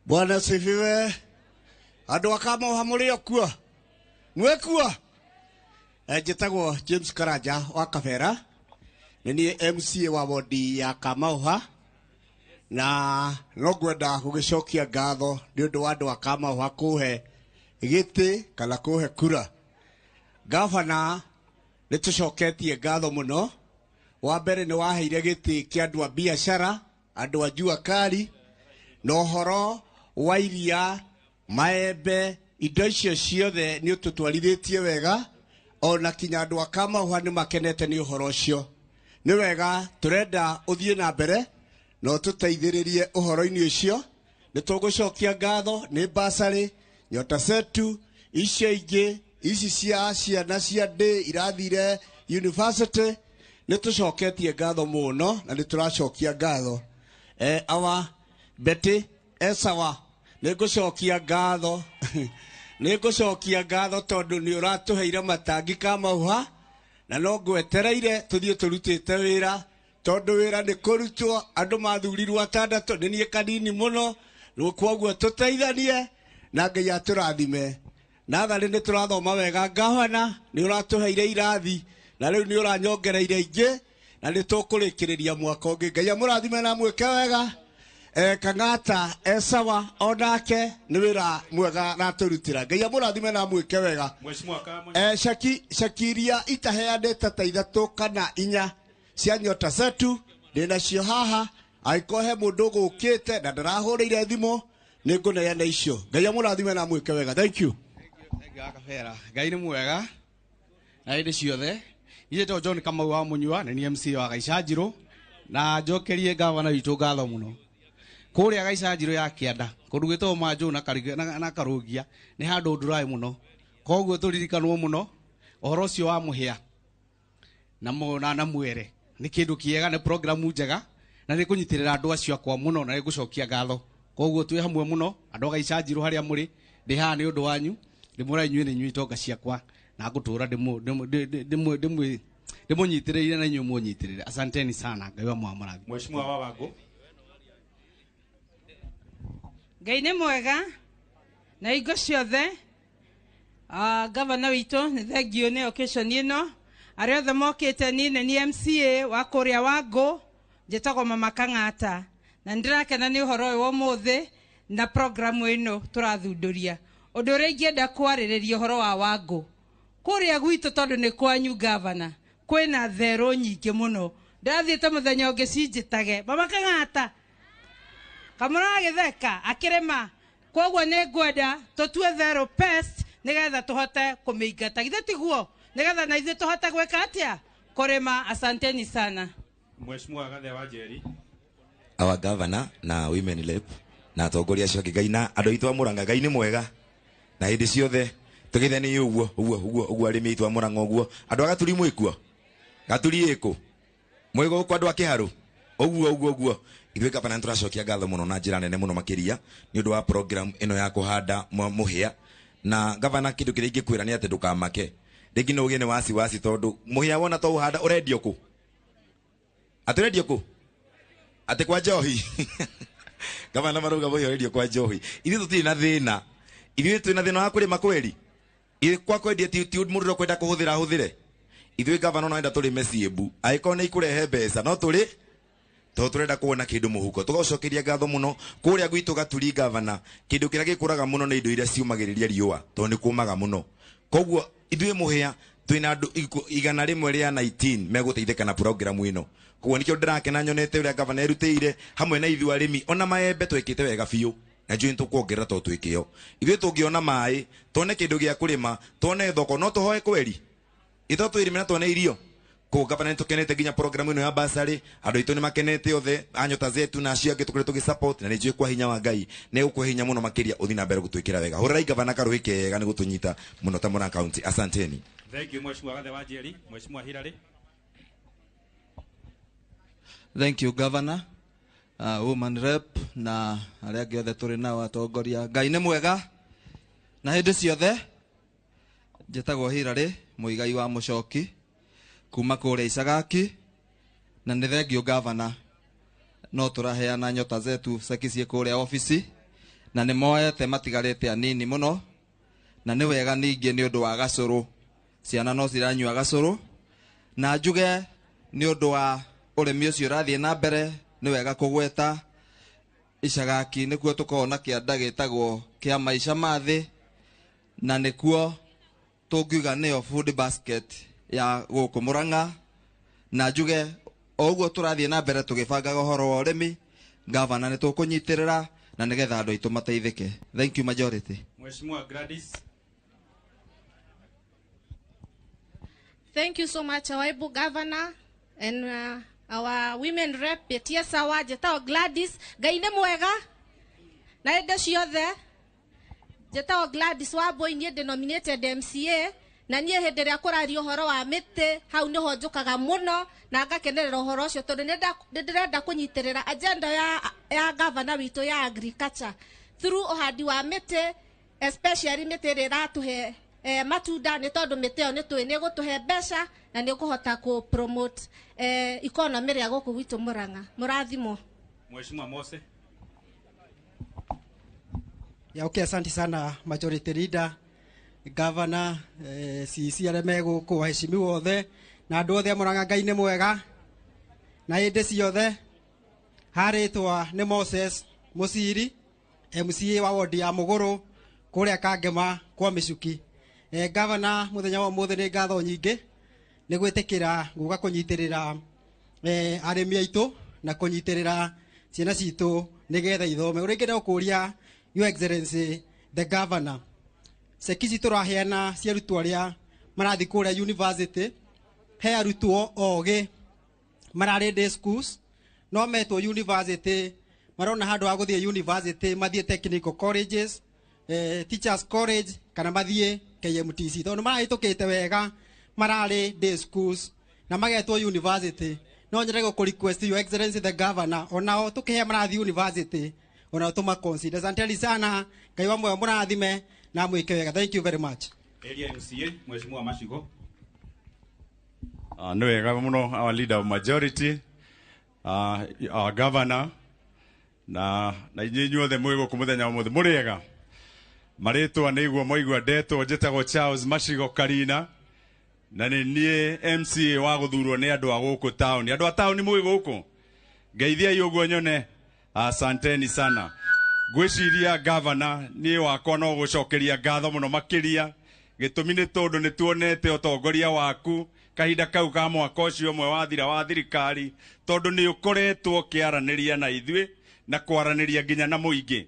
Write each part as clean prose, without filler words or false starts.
Bwana sifiwe. Andũ a Kamoha mũrĩ o kuo? Mwĩ kuo? Njĩtagwo James Karanja wa Kabera. Nĩ niĩ MCA wa wodi ya Kamauha, na no ngwenda gũgĩcokia ngatho nĩ ũndũ wa andũ a Kamauha kũhe gĩtĩ kana kũhe kura. Gavana, nĩ tũcoketie ngatho mũno. Wa mbere nĩ waheire gĩtĩ kĩa andũ a biacara, andũ a jua kali, na ũhoro wa iria, maembe, indo icio ciothe nĩ ũtũtwarithĩtie wega, ona kinya andũ a Kamauha nĩ makenete nĩ ũhoro ũcio. Nĩ wega, tũrenda ũthiĩ na mbere na ũtũteithĩrĩrie ũhoro-inĩ ũcio. Nĩ tũgũcokia ngatho nĩ basarĩ Nyota Zetu, icio ingĩ ici cia ciana cia ndĩ irathire university. Nĩ tũcoketie ngatho mũno na nĩ tũracokia ngatho. Awa Betty esawa, nĩ ngũcokia ngatho, nĩ ngũcokia ngatho tondũ nĩ ũratũheire matangi Kamauha, na no ngwetereire tũthiĩ tũrutĩte wĩra, tondũ wĩra nĩ kũrutwo. Andũ mathurirwo atandatũ, nĩ niĩ kanini mũno. Rĩu koguo tũteithanie na Ngai atũrathime. Natharĩ nĩ tũrathoma wega, gavana, nĩ ũratũheire irathi na rĩu nĩ ũranyongereire ingĩ, na nĩ tũkũrĩkĩrĩria mwaka ũngĩ. Ngai amũrathime na mwĩke wega. Kang'ata esawa, onake nĩ wĩra mwega ratũrutĩra. Ngai amũrathime na mwĩke wega. Mheshimiwa Kamwe. Ceki iria itaheanĩte ta ithatũ kana inya cia Nyota Zetu ndĩnacio haha. Angĩkorwo he mũndũ ũgũkĩte na ndarahũrĩire thimũ, nĩ ngũneana icio. Ngai amũrathime na mwĩke wega. Thank you. Thank you, Akabera. Ngai nĩ mwega na hĩndĩ ciothe. Niĩ njĩtagwo John Kamau wa Mũnyua, nĩ niĩ MC wa Gaicanjirũ, na njokerie gavana witũ ngatho mũno. Kũrĩa Gaicanjirũ ya kĩanda, kũndũ gwĩtagwo Manjũ na Karũngia, nĩ handũ nduraĩ mũno, koguo tũririkanwo mũno ũhoro ũcio wa mũhĩa na mwere. Nĩ kĩndũ kĩega, nĩ programu njega, na nĩ kũnyitĩrĩra andũ acio akwa mũno, na nĩ gũcokia ngatho. Koguo twĩ hamwe mũno andũ a Gaicanjirũ harĩa mũrĩ, ndĩ haha nĩ ũndũ wanyu, ndĩmwĩra inyuĩ nĩ inyuĩ itonga ciakwa, na ngũtũra ndĩmũnyitĩrĩire na inyuĩ mũnyitĩrĩre. Asanteni sana, Ngai wa mwamũrathime. Mheshimiwa wa Wangũ. Ngai nĩ mwega na hingo ciothe. Gavana witũ, nĩ thengiũ nĩ occasion ĩno. Arĩa othe mokĩte, niĩ nĩ niĩ MCA wa kũrĩa Wangũ, njĩtagwo Mama Kang'ata, na nĩ ndĩrakena nĩ ũhoro ũyũ wa ũmũthĩ na programu ĩno tũrathundũria. Ũndũ ũrĩa ingĩenda kwarĩrĩria ũhoro wa Wangũ kũrĩa gwitũ, tondũ nĩ kwanyu gavana, kwĩna therũ nyingĩ mũno. Ndĩrathiĩte mũthenya ũngĩ cinjĩtage Mama Kang'ata kamũragĩtheka akĩrĩma, koguo nĩ ngwenda tũtue therũ pest nĩgetha tũhote kũmĩingata. Githĩ tiguo? Nĩgetha na ithuĩ tũhote gwĩka atĩa? Kũrĩma. Asanteni sana. Mheshimiwa Gathe wa Njeri. Our governor na women rep na atongoria acio angĩ, Ngai na andũ aitũ a Mũrang'a, Ngai nĩ mwega na hĩndĩ ciothe. Tũgeithanie ũguo ũguo ũguo ũguo, arĩmi aitũ a Mũrang'a ũguo. Andũ a Gaturi mwĩkuo? Gaturi ĩkũ? Mwĩ gũkũ andũ a Kĩharũ ũguo ũguo ũguo. Ithuĩ gavana nĩ tũracokia ngatho mũno na njĩra nene mũno makĩria nĩ ũndũ wa program ĩno ya kũhanda mũhĩa. Na gavana, kĩndũ kĩrĩa ingĩkwĩra nĩ atĩ ndũkamake rĩngĩ no ũgĩe nĩ wasiwasi, tondũ mũhĩa wona to ũhanda ũrendio kũ? Atĩ ũrendio kũ? Atĩ kwa njohi. Gavana marauga mũhĩa ũrendio kwa njohi. Ithuĩ tũtirĩ na thĩna, ithuĩ twĩna thĩna wa kũrĩma kweri. Ithuĩ kwa kwendia ti mũndũ ũrĩa ũkwenda kũhũthĩra ahũthĩre. Ithuĩ gavana no enda tũrĩme ciĩmbu, angĩkorwo nĩ ikũrehe mbeca no tũrĩ, tondũ tũrenda kuona kĩndũ mũhuko. Tũgacokeria ngatho mũno. Kũrĩa gwitũ Gaturi, gavana, kĩndũ kĩrĩa gĩkũraga mũno nĩ indo iria ciũmagĩrĩria riũa, tondũ nĩ kũmaga mũno. Koguo ithuĩ mũhĩa twĩna andũ 119 megũteithĩka na programu ĩno. Koguo nĩkĩo ndĩrakena nyonete ũrĩa gavana erutĩire hamwe na ithuĩ arĩmi. Ona maembe twĩkĩte wega biũ, na njũĩ nĩtũkuongerera, tondũ twĩkĩo ithuĩ tũngĩona maĩ, tuone kĩndũ gĩa kũrĩma, tuone thoko, no tũhoe kweri ito twĩrĩme na tuone irio. Koguo gavana, nĩtũkenete nginya programu ĩno ya basarĩ. Andũ aitũ nĩ makenete othe a Nyota Zetu na acio angĩ tũkoretwo tũgĩ support, na nĩ njũĩ kwa hinya wa Ngai nĩ gũkũhe hinya mũno makĩria ũthiĩ na mbere gũtwĩkĩra wega. Hũrĩrai gavana karũhĩ kega nĩ gũtũnyita mũno ta Mũrang'a County. Asanteni. Thank you, Mheshimiwa Gathe wa Njeri. Mheshimiwa Hilary. Thank you, Governor, woman rep na arĩa angĩ othe tũrĩ nao atongoria. Ngai nĩ mwega na hĩndĩ ciothe. Njĩtagwo Hilary Mũigai wa Mũcoki kuma kũrĩa Icagaki, na nĩ thengiũ gavana, no tũraheana Nyota Zetu ceki ciĩ kũrĩa obici, Na nĩ moete matigarĩte anini mũno, na nĩ wega ningĩ nĩ ũndũ wa gacũrũ, ciana no ciranyua gacũrũ. Na njuge nĩ ũndũ wa ũrĩmi ũcio ũrathiĩ na mbere, nĩ wega kũgweta Icagaki nĩkuo tũkoragwo na kĩanda gĩtagwo kĩa maica ma thĩ, na nĩkuo tũngiuga nĩyo food basket ya gũkũ Murang'a. Na njuge o ũguo tũrathiĩ na mbere tũgĩbangaga ũhoro wa ũrĩmi, gavana nĩ tũkũnyitĩrĩra na nĩgetha andũ aitũ mateithĩke. Thank you majority. Mheshimiwa Gladys. Thank you so much, our able governor and our women rep Betia Sawa, Jetao Gladys. Ngai nĩ mwega na hĩndĩ ciothe. Jetao Gladys Wambui niĩ ndĩ nominated MCA, na niĩ hĩndĩ ĩrĩa kũraria ũhoro wa mĩtĩ hau nĩho njũkaga mũno na ngakenerera ũhoro ũcio, tondũ nĩ ndĩrenda kũnyitĩrĩra agenda ya governor witũ ya agriculture through ũhandi wa mĩtĩ, especially mĩtĩ ĩrĩa ĩratũhe matunda, nĩ tondũ mĩtĩ ĩyo nĩ tũĩ nĩ ĩgũtũhe mbeca na nĩ ĩkũhota kũ promote economy ĩrĩa gũkũ gwitũ Murang'a. Mũrathimwo. Mheshimiwa Mose. Ya, okay, asante sana majority leader, governor, CC arĩa me gũkũ, waheshimiwa othe na andũ othe a Murang'a. Ngai nĩ mwega na hĩndĩ ciothe. Harĩtwa nĩ Moses Mũciri, MCA wa wodi ya Mũgũrũ kũrĩa Kangema kwa Mĩcuki. Governor, mũthenya wa ũmũthĩ nĩ ngatho nyingĩ nĩ gwĩtĩkĩra gũka kũnyitĩrĩra arĩmi aitũ na kũnyitĩrĩra ciana citũ nĩgetha ithome. Ũrĩa ingĩenda gũkũria Your Excellency the Governor, ceki ici tũraheana cia arutwo arĩa marathiĩ kũrĩa university, he arutwo ogĩ mararĩ day schools no metwo university, marona handũ ha gũthiĩ university mathiĩ technical colleges, teachers college kana mathiĩ KMTC, tondũ marahĩtũkĩte wega mararĩ day schools na magetwo university. No nyende gũkũ request Your Excellency the Governor, onao tũkĩhe marathiĩ university onao tũma consider. Asanteni sana, Ngai wa muoyo mũrathime na mwĩke wega. Thank you very much. Area MCA Mheshimiwa Mashigo. Nĩ wega mũno our leader of majority, our governor na inyuĩ inyuothe mwĩ gũkũ mũthenya wa ũmũthĩ mũrĩega. Marĩtwa nĩ iguo mwaigua ndetwo, njĩtagwo Charles Mashigo Karina na nĩ niĩ MCA wa gũthurwo nĩ andũ a gũkũ taũni. Andũ a taũni mwĩ gũkũ, ngeithiai ũguo nyone. Asanteni sana. Ngwĩciria governor niĩ wakwa no gũcokeria ngatho mũno makĩria, gĩtũmi nĩ tondũ nĩ tuonete ũtongoria waku kahinda kau ka mwaka ũcio ũmwe wathira wa thirikari, tondũ nĩ ũkoretwo ũkĩaranĩria na ithuĩ na kwaranĩria nginya na mũingĩ.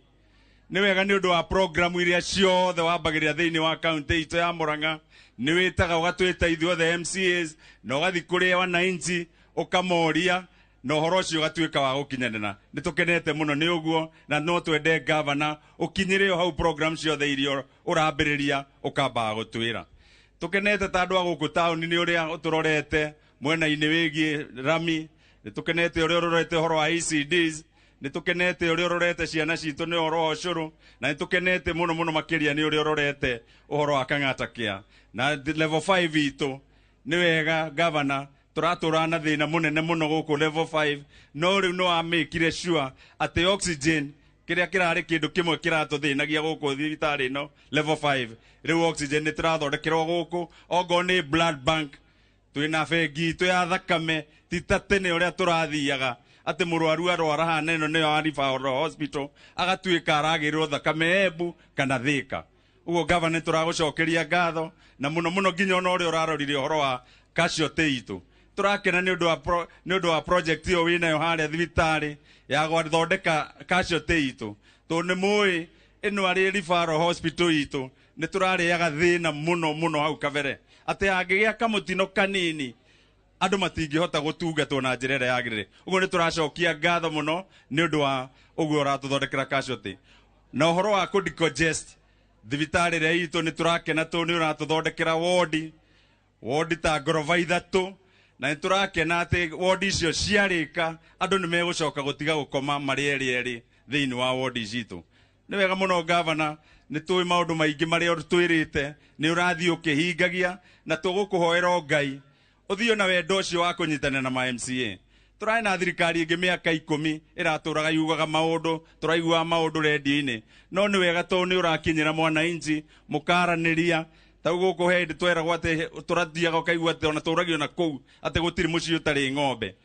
Nĩ wega nĩ ũndũ wa programu iria ciothe wambagĩrĩra thĩinĩ wa kaunti itũ ya Murang'a, nĩ wĩtaga ũgatwĩta ithuothe MCAs na ũgathiĩ kũrĩ wananchi ũkamoria na ũhoro ũcio ũgatuĩka wa gũkinyanĩra. Nĩ tũkenete mũno nĩ ũguo, na no twende governor ũkinyĩre o hau program ciothe iria ũrambĩrĩria ũkambaga gũtwĩra. Tũkenete ta andũ a gũkũ taũni nĩ ũrĩa ũtũrorete mwena-inĩ wĩgiĩ rami, nĩ tũkenete ũrĩa ũrorete ũhoro wa ECDs, nĩ tũkenete ũrĩa ũrorete ciana citũ nĩ ũhoro wa ũcũrũ, na nĩ tũkenete mũno mũno makĩria nĩ ũrĩa ũrorete ũhoro wa Kang'ata Care na level 5 itũ. Nĩ wega governor, tũratũra na thĩna mũnene mũno gũkũ level 5, no rĩu no amĩkire sure atĩ oxygen kĩrĩa kĩrarĩ kĩndũ kĩmwe kĩratũthĩnagia gũkũ thibitarĩ ĩno level 5, rĩu oxygen nĩ tũrathondekerwo gũkũ. Ongorwo nĩ blood bank, twĩna bengi itũ ya thakame, ti ta tene ũrĩa tũrathiaga atĩ mũrwaru arwara hana ĩno nĩyo ya Referral Hospital agatuĩka aragĩrwo thakame Embu kana Thĩka. Ũguo governor nĩ tũragũcokeria ngatho na mũno mũno nginya ona ũrĩa ũrarorire ũhoro wa casualty itũ. Tũrakena nĩ ũndũ wa project ĩyo wĩnayo harĩa thibitarĩ ya gũthondeka casualty itũ, tondũ nĩ mũĩ ĩno arĩ Referral Hospital itũ nĩ tũrarĩaga thĩna mũno mũno hau kabere, atĩ hangĩgĩa kamũtino kanini andũ matingĩhota gũtungatwo na njĩra ĩrĩa yagĩrĩire. Ũguo nĩ tũracokia ngatho mũno nĩ ũndũ wa ũguo ũratũthondekera casualty. Na ũhoro wa kũ decongest thibitarĩ ĩrĩa itũ nĩ tũrakena tondũ nĩ ũratũthondekera wodi ta ngoroba ithatũ, na nĩ tũrakena atĩ wodi icio ciarĩka andũ nĩ megũcoka gũtiga gũkoma marĩ erĩ erĩ thĩinĩ wa wodi citũ. Nĩ wega mũno governor, nĩ tũĩ maũndũ maingĩ marĩa ũtwĩrĩte nĩ ũrathiĩ ũkĩhingagia, na tũgũkũhoera o Ngai ũthiĩ na wendo ũcio wa kũnyitanĩra na ma MCA, Tũrarĩ na thirikari ĩngĩ mĩaka 10 ĩratũraga yugaga maũndũ, tũraiguaga maũndũ redio-inĩ, no nĩ wega tondũ nĩ ũrakinyĩra mwananchi mũkaranĩria. Tau gũkũ he hĩndĩ tweragwo atĩ tũrathiaga ũkaigua atĩ ona tũragio na kũu atĩ gũtirĩ mũciĩ ũtarĩ ng'ombe.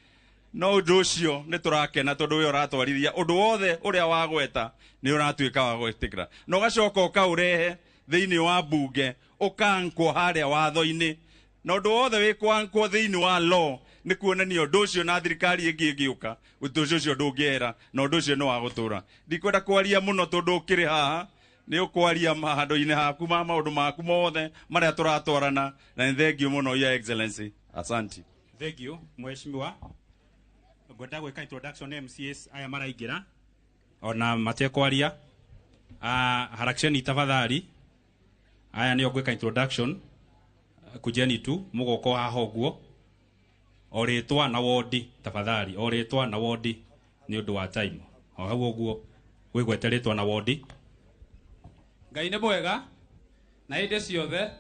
No ũndũ ũcio nĩ tũrakena tondũ we ũratwarithia ũndũ wothe ũrĩa wagweta nĩ ũratuĩka wa gwĩtĩkĩra, na ũgacoka ũkaũrehe thĩinĩ wa mbunge ũkankwo harĩa watho-inĩ, na ũndũ wothe wĩkwankwo thĩinĩ wa law nĩ kuonania ũndũ ũcio na thirikari ĩngĩ ĩngĩũka ũndũ ũcio ndũngĩehera, na ũndũ ũcio nĩ wa gũtũra. Ndikwenda kwaria mũno tondũ ũkĩrĩ haha nĩ ũkwaria handũ-inĩ haku ma maũndũ maku mothe marĩa tũratwarana, na nĩ thengiũ mũno Your Excellency. Asante. Thank you mheshimiwa. Ngwenda gwĩka introduction MCAs aya maraingĩra ona matekwaria. Harakisheni tafadhali. Aya nĩo ngwĩka introduction. Kujeni tu mũgoka haha ũguo, o rĩtwa na wodi tafadhali, o rĩtwa na wodi nĩ ũndũ wa time. O hau ũguo wĩgwete rĩtwa na wodi. Ngai nĩ mwega na hĩndĩ ciothe.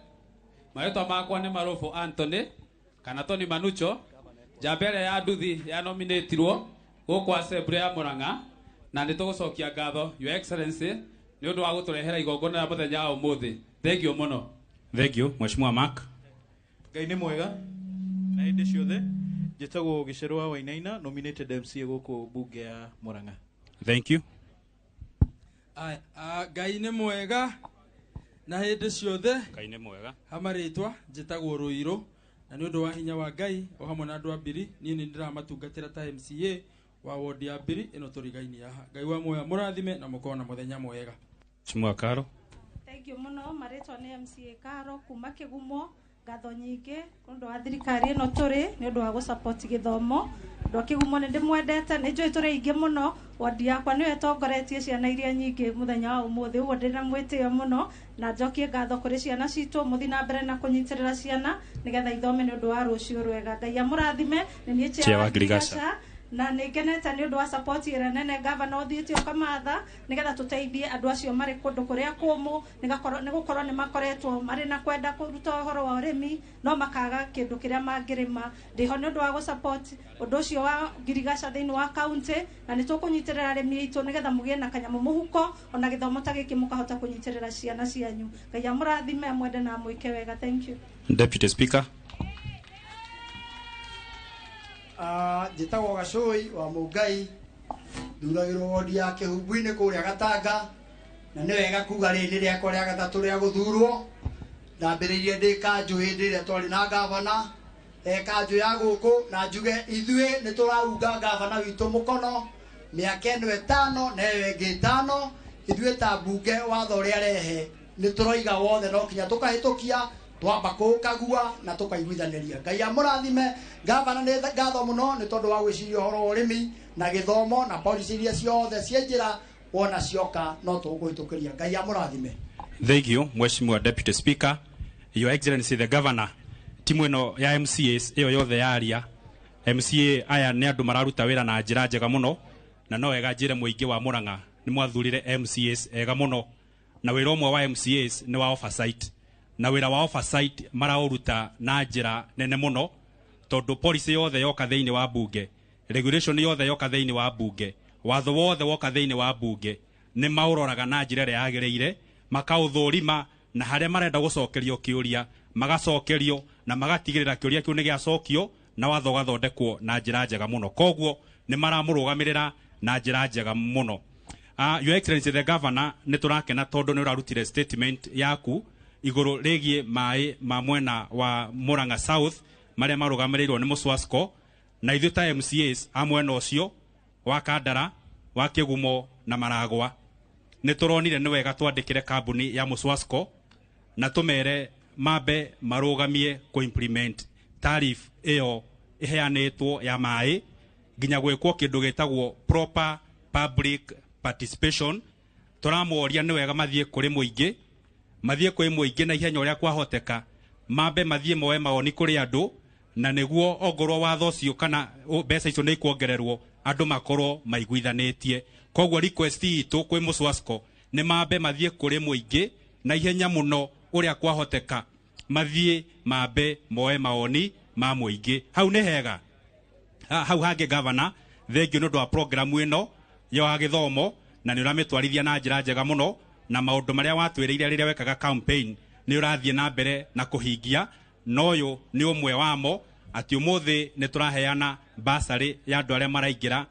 Marĩtwa makwa nĩ Marũbũ Anthony kana Tony Manucho, njamba ĩrĩa ya nduthi ya nominatirwo gũkũ assembly ya Murang'a, na nĩ tũgũcokia ngatho Your Excellency nĩ ũndũ wa gũtũrehera igongona rĩa mũthenya wa ũmũthĩ. Thank you mũno. Thank you Mheshimiwa Mark. Ngai nĩ mwega na hĩndĩ ciothe. Njĩtagwo Gĩcerwa wa Wainaina, nominated MCA gũkũ mbunge ya Murang'a. Thank you. Aya, Ngai nĩ mwega na hĩndĩ ciothe. Ngai nĩ mwega. Hamarĩtwa njĩtagwo Rũirũ, na nĩ ũndũ wa hinya wa Ngai o hamwe na andũ a Mbiri, niĩ nĩ ndĩramatungatĩra ta MCA wa wodi ya Mbiri ĩno tũrigaini haha. Ngai wa muoyo mũrathime na mũkorwo na mũthenya mwega. Mheshimiwa Karo. Thank you mũno. Marĩtwa nĩ MCA Karo kuma Kĩgumo. Ngatho nyingĩ nĩ ũndũ wa thirikari ĩno tũrĩ, nĩ ũndũ wa gũsupport gĩthomo. Andũ a Kĩgumo nĩ ndĩmwendete, nĩ njũĩ tũrĩ aingĩ mũno. Wodi yakwa nĩyo ĩtongoretie ciana iria nyingĩ mũthenya wa ũmũthĩ, ũguo ndĩna mwĩtĩo mũno, na njokie ngatho kũrĩ ciana citũ. Mũthiĩ na mbere na kũnyitĩrĩra ciana nĩgetha ithome nĩ ũndũ wa rũciũ rwega. Ngai amũrathime. Nĩ niĩ Chair wa Ngirigaca, na nĩ ngenete nĩ ũndũ wa support ĩrĩa nene gavana ũthiĩte ũkamatha nĩgetha tũteithie andũ acio marĩ kũndũ kũrĩa kũmũ, nĩ gũkorwo nĩ makoretwo marĩ na kwenda kũruta ũhoro wa ũrĩmi no makaga kĩndũ kĩrĩa mangĩrĩma. Ndĩho nĩ ũndũ wa gũsupport ũndũ ũcio wa Ngirigaca thĩinĩ wa county, na nĩ tũkũnyitĩrĩra arĩmi aitũ nĩgetha mũgĩe na kanyamũ mũhuko, ona gĩthomo ta gĩkĩ mũkahota kũnyitĩrĩra ciana cianyu. Ngai amũrathime, amwende na amwĩke wega. Thank you. Deputy Speaker. Njĩtagwo Gacũi wa Mũngai, thuragĩrwo wodi ya Kĩhumbu-inĩ kũrĩa Gatanga, na nĩ wega kuga rĩrĩ nĩ rĩakwa rĩa gatatũ rĩa gũthurwo. Ndambĩrĩirie ndĩ kanjũ hĩndĩ ĩrĩa twarĩ na gavana, kanjũ ya gũkũ, na njuge ithuĩ nĩ tũraunga gavana witũ mũkono mĩaka ĩno 5 na ĩyo ĩngĩ 5. Ithuĩ ta mbunge watho ũrĩa arehe nĩ tũroiga wothe no kinya tũkahĩtũkia, twamba kũũkagua na tũkaiguithanĩria. Ngai amũrathime. Gavana nĩ ngatho mũno nĩ tondũ wa gwĩciria ũhoro wa ũrĩmi na gĩthomo na policy iria ciothe cia njĩra wona cioka no tũgũkũhĩtũkĩria. Ngai amũrathime. Thank you Mheshimiwa Deputy Speaker. Your Excellency the Governor, timu ĩno ya MCAs ĩyo yothe yaria, MCA aya nĩ andũ mararuta wĩra na njĩra njega mũno, na no wega njĩre mũingĩ wa Murang'a nĩ mwathurire MCAs ega mũno, na wĩra ũmwe wa MCAs nĩ wa oversight, na wĩra wa oversight maraũruta na njĩra nene mũno, tondũ policy yothe yoka thĩinĩ wa bunge, regulation yothe yoka thĩinĩ wa bunge, watho wothe woka thĩinĩ wa bunge nĩ maũroraga na njĩra ĩrĩa yagĩrĩire, makaũthũrima, na harĩa marenda gũcokerio kĩũria magacokerio, na magatigĩrĩra kĩũria kĩu nĩ gĩacokio na watho ũgathondekwo na njĩra njega mũno. Koguo nĩ maramũrũgamĩrĩra na njĩra njega mũno. Your Excellency the Governor, nĩ tũrakena tondũ nĩ ũrarutire statement yaku igũrũ rĩgiĩ maĩ ma mwena wa Murang'a South marĩa marũgamĩrĩirwo nĩ Mũswasco, na ithuĩ ta MCAs a mwena ũcio wa Kandara, wa Kĩgumo na Maragwa nĩ tũronire nĩ wega twandĩkĩre kambuni ya Mũswasco na tũmere mambe marũgamie kũ-implement tariff ĩyo ĩheanĩtwo ya maĩ nginya gwĩkwo kĩndũ gĩtagwo proper public participation. Tũramoria nĩ wega mathiĩ kũrĩ mũingĩ, mathiĩ kwĩ mũingĩ na ihenya ũrĩa kwahoteka, mambe mathiĩ moe mawoni kũrĩ andũ, na nĩguo ongorwo watho ũcio kana mbeca icio nĩ ikuongererwo andũ makorwo maiguithanĩtie. Koguo request itũ kwĩ Mũswasco nĩ mambe mathiĩ kũrĩ mũingĩ na ihenya mũno ũrĩa kwahoteka, mathiĩ mambe moe mawoni ma mũingĩ. Hau nĩ hega, Hau hangĩ, gavana, thengio nĩ ũndũ wa programu ĩno ya gĩthomo, na nĩ ũramĩtwarithia na njĩra njega mũno, na maũndũ marĩa watwĩrĩire rĩrĩa wekaga campaign nĩ ũrathiĩ na mbere na kũhingia, na ũyũ nĩ ũmwe wamo, atĩ ũmũthĩ nĩ tũraheana bursary ya andũ arĩa maraingĩra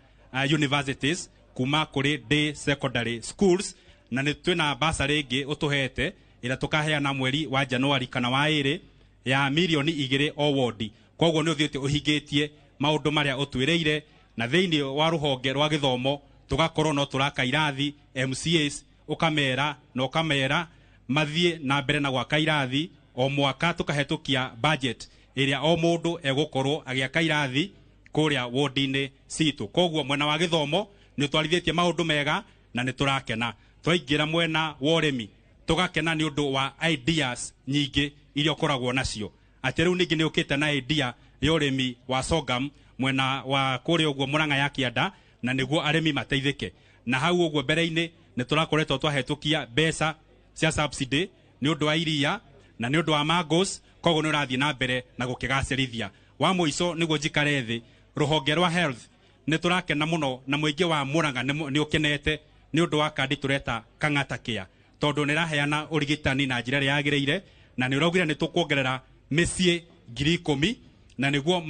universities kuma kũrĩ day secondary schools, na nĩ twĩna bursary ĩngĩ ũtũhete ĩrĩa tũkaheana mweri wa Januari kana wa 2 ya mirioni 2 o wodi. Koguo nĩ ũthiĩte ũhingĩtie maũndũ marĩa ũtwĩrĩire, na thĩinĩ wa rũhonge rwa gĩthomo tũgakorwo no tũraka irathi. MCAs ũkamera na ũkamera mathiĩ na mbere na gwaka irathi. O mwaka tũkahetũkia budget ĩrĩa o mũndũ egũkorwo agĩaka irathi kũrĩa wodi-inĩ citũ. Koguo mwena wa gĩthomo nĩ ũtwarithĩtie maũndũ mega na nĩ tũrakena. Twaingĩra mwena wa ũrĩmi, tũgakena nĩ ũndũ wa ideas nyingĩ iria ũkoragwo nacio, atĩ rĩu ningĩ nĩ ũkĩte na idea ya ũrĩmi wa sorghum mwena wa kũrĩa ũguo Mũrang'a ya kĩanda, na nĩguo arĩmi mateithĩke. Na hau ũguo mbere-inĩ nĩ tũrakoretwo twahetũkia mbeca cia subsidy nĩ ũndũ wa iria na nĩ ũndũ wa mangoes. Koguo nĩ ũrathiĩ na mbere na gũkĩgacĩrithia. Wa mũico, nĩguo njikare thĩ, rũhonge rwa health, nĩ tũrakena mũno na mũingĩ wa Mũrang'a nĩ ũkenete nĩ ũndũ wa kandi tũreta Kang'ata Care, tondũ nĩ ĩraheana ũrigitani na njĩra ĩrĩa yagĩrĩire, na nĩ ũraugire nĩ tũkuongerera mĩciĩ 10,000 na nĩguo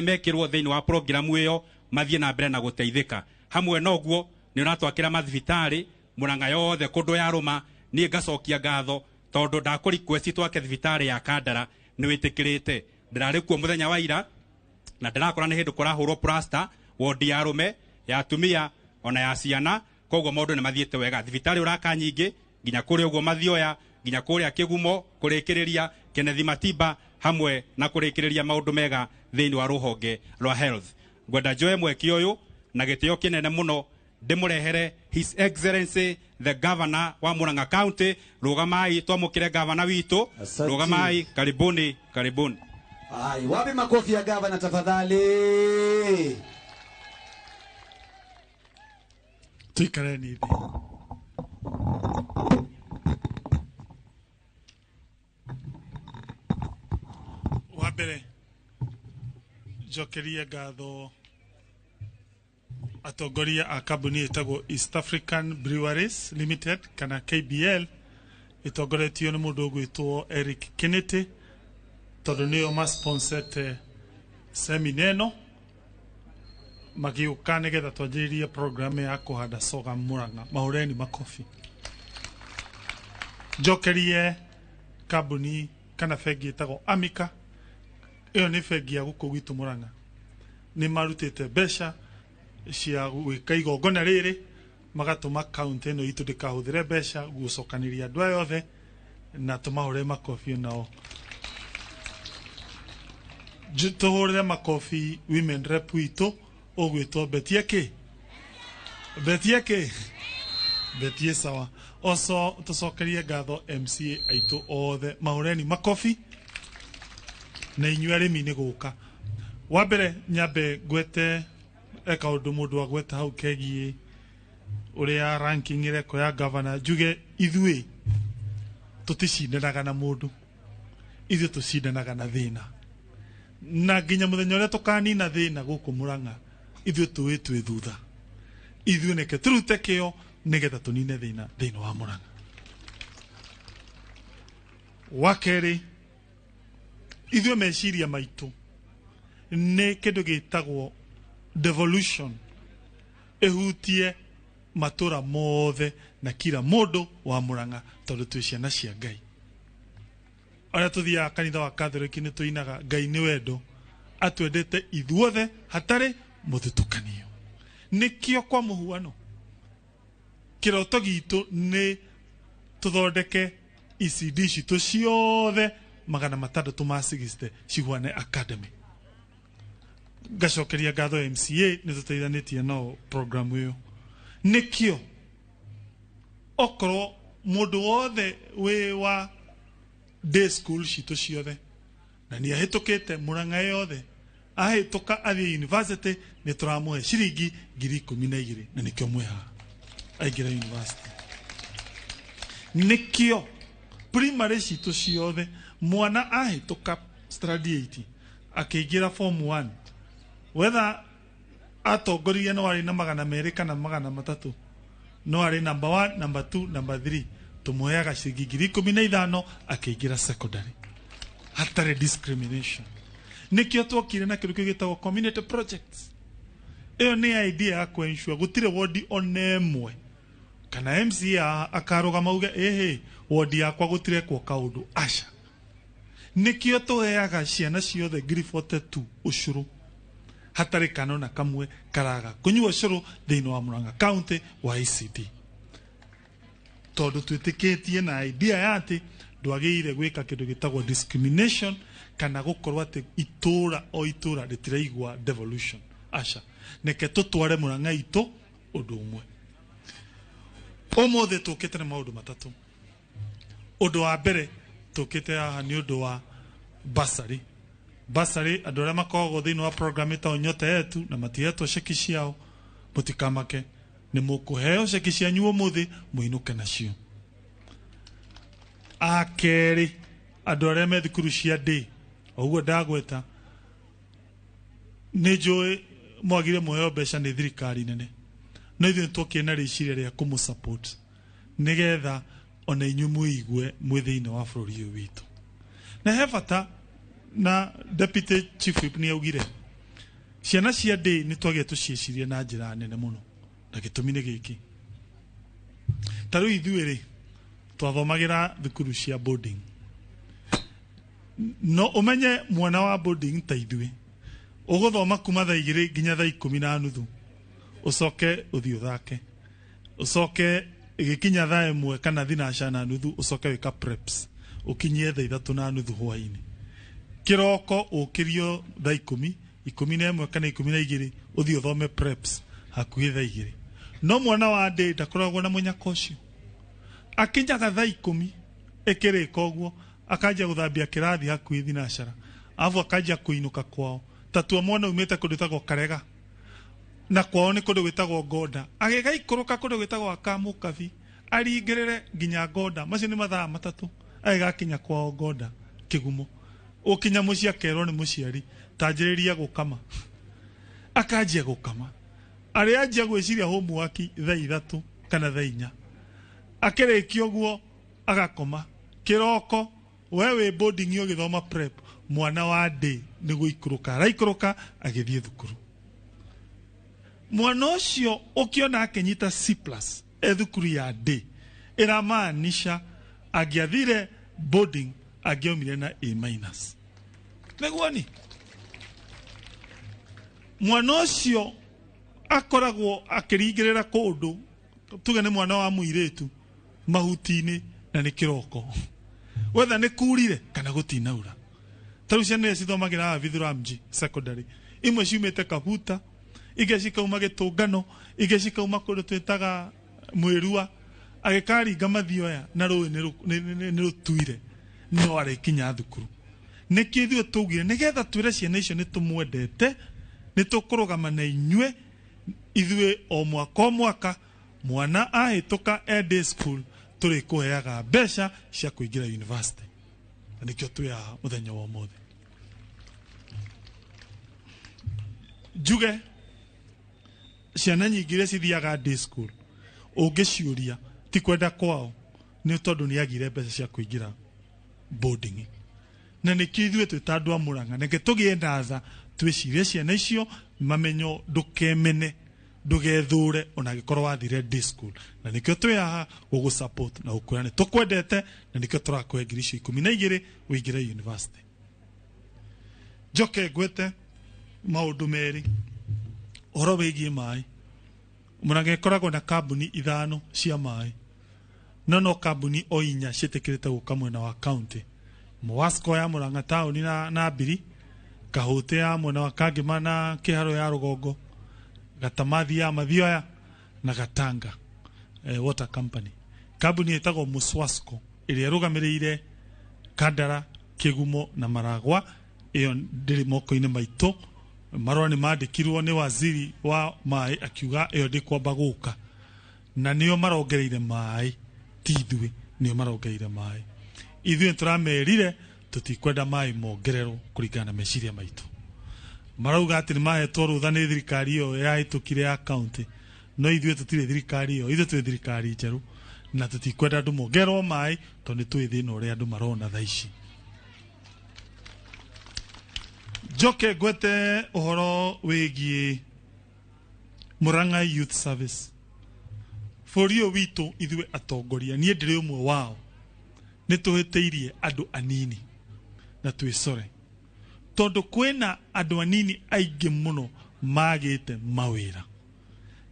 mekĩrwo thĩinĩ wa programu ĩyo mathiĩ na mbere na gũteithĩka. Hamwe na ũguo, nĩ ũratwakĩra mathibitarĩ Mũrang'a yothe kũndũ yarũma. Niĩ ngacokia ngatho tondũ ndakũ request twake thibitarĩ ya Kandara, nĩ wĩtĩkĩrĩte. Ndĩrarĩ kuo mũthenya wa ira na ndĩrakora nĩ hĩndĩ kũrahũrwo plaster wodi ya arũme, ya atumia, ona ya ciana. Koguo maũndũ nĩ mathiĩte wega. Thibitarĩ ũraka nyingĩ nginya kũrĩa ũguo Mathioya, nginya kũrĩa Kĩgumo, kũrĩkĩrĩria Kenneth Matiba, hamwe na kũrĩkĩrĩria maũndũ mega thĩinĩ wa rũhonge rwa health. Ngwenda njoe mweke ũyũ na gĩtĩo kĩnene mũno ndĩmũrehere His Excellency the Governor wa Murang'a County. Rũgamai twamũkĩre gavana witũ. Asante. Rũgamai, karibuni, karibuni. Ai, wapi makofi ya gavana tafadhali? Tuikareni thĩ. Wa mbere, njokerie ngatho atongoria a kambuni ĩtagwo East African Breweries Limited kana KBL, ĩtongoretio nĩ mũndũ ũgwĩtwo Eric Kennedy, tondũ nĩo masponsete semina ĩno, magĩũka nĩgetha twanjĩrĩrie program ya kũhanda sorghum Murang'a. Mahũreni makobi. Njokerie kambuni kana bengi ĩtagwo Amica. Ĩyo nĩ bengi ya gũkũ gwitũ Murang'a, nĩ marutĩte mbeca cia gwĩka igongona rĩrĩ, magatũma kaunti ĩno itũ ndĩkahũthĩre mbeca gũcokanĩria andũ aya othe, na tũmahũre makobi nao. Tũhũrĩre makobi women rep witũ ũgwĩtwo Betie kĩ Betie kĩ Betie sawa. Oco tũcokerie ngatho MCA aitũ othe, mahũreni makobi, na inyuĩ arĩmi nĩ gũka. Wa mbere, nyambe ngwete e kaũndũ mũndũ agweta hau kegiĩ ũrĩa ranking ĩreko ya governor. Njuge ithuĩ tũticindanaga na mũndũ, ithuĩ tũcindanaga na thĩna, na nginya mũthenya ũrĩa tũkanina thĩna gũkũ Murang'a, ithuĩ tũĩ twĩ thutha. Ithuĩ nĩke tũrute kĩo nĩgetha tũnine thĩna thĩinĩ wa Murang'a. Wa kerĩ, ithuĩ meciria maitũ nĩ kĩndũ gĩtagwo devolution, ĩhutie matũra mothe na kila mũndũ wa Murang'a, tondũ twĩ ciana cia Ngai. Arĩa tũthiaga kanitha wa Catholic nĩ tũinaga Ngai nĩ wendo, atwendete ithuothe hatarĩ mũthutũkanio. Nĩkĩo kwa mũhuano kĩroto gitũ nĩ tũthondeke ECD citũ ciothe 660 ciguane academy. Ngacokeria ngatho MCA nĩ tũteithanĩtie nao program ĩyo. Nĩkĩo okorwo mũndũ wothe wĩ wa day school citũ ciothe na nĩ ahĩtũkĩte Murang'a yothe, ahĩtũka athiĩ university, nĩ tũramũhe ciringi 12,000, na nĩkĩo mwĩ haha aingĩra university. Nĩkĩo primary citũ ciothe, mwana ahĩtũka standard 8 akĩingĩra form 1. Whether atongoririe no arĩ na 200 kana 300, no arĩ number 1, number 2, number 3, tũmũheaga ciringi 15,000 akĩingĩra secondary hatarĩ discrimination. Nĩkĩo twokire na kĩndũ kĩu gĩtagwo community projects. Ĩyo nĩ idea ya kũ-ensure gũtirĩ wodi ona ĩmwe kana MCA akarũgama uge ĩhĩ wodi yakwa gũtirekwo kaũndũ, aca. Nĩkĩo tũheaga ciana ciothe 42,000 ũcũrũ hatarĩ kana ona kamwe karaga kũnyua ũcũrũ thĩinĩ wa Murang'a County wa ECD, tondũ twĩtĩkĩtie na idea ya atĩ ndwagĩrĩire gwĩka kĩndũ gĩtagwo discrimination kana gũkorwo atĩ itũra o itũra rĩtiraigua devolution, aca. Neke tũtware Murang'a itũ ũndũ ũmwe. Ũmũthĩ tũkĩte na maũndũ matatũ. Ũndũ wa mbere tũkĩte haha nĩ ũndũ wa bursary. Bursary andũ arĩa makoragwo thĩinĩ wa program ĩtagwo Nyota Yetu na matihetwo ceki ciao, mũtikamake, nĩ mũkũheo ceki cianyu ũmũthĩ mũinũke nacio. Akerĩ, andũ arĩa me thukuru cia day, o ũguo ndagweta, nĩ njũĩ mwagire mũheo mbeca nĩ thirikari nene, no ithuĩ nĩtwokire na rĩciria rĩa kũmũ support nĩgetha ona inyuĩ mwĩigue mwĩ thĩinĩ wa bũrũri ũyũ witũ. Na he bata na Deputy Chief Whip nĩ augire ciana cia day nĩ twagĩrĩire tũciĩcirie na njĩra nene mũno, na gĩtũmi nĩ gĩkĩ. Ta rĩu ithuĩ rĩ, twathomagĩra thukuru cia boarding, no ũmenye mwana wa boarding ta ithuĩ ũgũthoma kuma thaa 2 nginya thaa 10:30, ũcoke ũthiĩ ũthake, ũcoke ĩgĩkinya thaa 1 kana 4:30 ũcoke wĩka preps ũkinyie thaa 3:30 hwaĩ-inĩ. Kĩroko ũkĩrio thaa 10, 11 kana 12 ũthiĩ ũthome preps hakuhĩ thaa 2. No mwana wa day ndakoragwo na mũnyaka ũcio, akinyaga thaa 10 ĩkĩrĩka ũguo akanjia gũthambia kĩrathi hakuhĩ thinacara, arabu akanjia kũinũka kwao. Tatua mwana umĩte kũndũ gwĩtagwo Karega na kwao nĩ kũndũ gwĩtagwo Ngonda, agĩgaikũrũka kũndũ gwĩtagwo Akamũkabi aringĩrĩre nginya Ngonda, macio nĩ mathaa 3 agĩgakinya kwao Ngonda Kĩgumo. Ũkinya mũciĩ akerwo nĩ mũciari tanjĩrĩria gũkama, akanjia gũkama, arĩa anjia gwĩciria homework thaa 3 kana thaa 4, akĩrĩkia ũguo agakoma. Kĩroko we wĩ boarding ũgĩthoma prep, mwana wa day nĩ gũikũrũka araikũrũka agĩthiĩ thukuru. Mwana ũcio ũkĩona akĩnyita C+ e thukuru ya day, ĩramaanisha angĩathire boarding angĩaumire na A-. Nĩguo ni mwana ũcio akoragwo akĩringĩrĩra kũndũ, tuge nĩ mwana wa mũirĩtu mahuti-inĩ na nĩ kĩroko, wetha nĩ kurire kana gũtinaura. Ta rĩu ciana iria cithomagĩra haha Vithuramji secondary, imwe ciumĩte Kabuta, ingĩ cikauma Gĩtũngano, ingĩ cikauma kũndũ twĩtaga Mwĩrua, agĩkaringa mathioya na rũĩ nĩ rũtuire, no arĩkinya thukuru. Nĩkĩo ithuĩ twaugire nĩgetha twĩre ciana icio nĩ tũmwendete, nĩ tũkũrũgama na inyuĩ, ithuĩ o mwaka o mwaka mwana ahĩtũka e day school tũrĩkũheaga mbeca cia kũingĩra university. Na nĩkĩo twĩ haha mũthenya wa ũmũthĩ. Njuge ciana nyingĩ iria cithiaga day school ũngĩciũria ti kwenda kwao, nĩ tondũ nĩ agire mbeca cia kũingĩra boarding. Na nĩkĩo ithuĩ twĩ ta andũ a Murang'a, nĩkĩo tũgĩe na tha twĩcirie ciana icio mamenyo ndũkemene, ndũgethũre ona angĩkorwo wathire day school. Na nĩkĩo twĩ haha gũgũ support na gũkwĩra nĩ tũkwendete, na nĩkĩo tũrakũhe ngiri icio 12 ũingĩre university. Njoke ngwete maũndũ merĩ ũhoro wĩgiĩ maĩ. Murang'a ĩkoragwo na kambuni 5 cia maĩ, no kambuni o 4 ciĩtĩkĩrĩte gũka mwena wa county. Mwasco ya Murang'a taũni na Mbiri, Kahũte ya mwena wa Kangema na Kĩharo ya Rũgongo, Gatamathi ya Mathioya na Gatanga Water Company. Kambuni ĩtagwo Muswasco ĩrĩa ĩrũgamĩrĩire Kandara, Kĩgumo na Maragwa, ĩyo ndĩrĩ moko-inĩ maitũ. Marũa nĩ mandĩkirwo nĩ waziri wa maĩ akiuga ĩyo ndĩkwamba gũka, na nĩo marongereire maĩ, ti ithuĩ, nĩo marongereire maĩ. Ithuĩ nĩtũramerire tũtikwenda maĩ mongererwo kũringana na meciria maitũ. Marauga atĩ nĩ mahetwo rũtha nĩ thirikari ĩyo yahĩtũkire ya county, no ithuĩ tũtirĩ thirikari ĩyo, ithuĩ twĩ thirikari njerũ na tũtikwenda andũ mongerwo maĩ tondũ nĩ tũĩ thĩna ũrĩa andũ marona thaa ici. Njoke ngwete ũhoro wĩgiĩ Murang'a Youth Service. Bũrũri ũyũ witũ ithuĩ atongoria, niĩ ndĩrĩ ũmwe wao, nĩ tũhĩtĩirie andũ anini na twĩcore, tondũ kwĩna andũ anini aingĩ mũno magĩte mawĩra,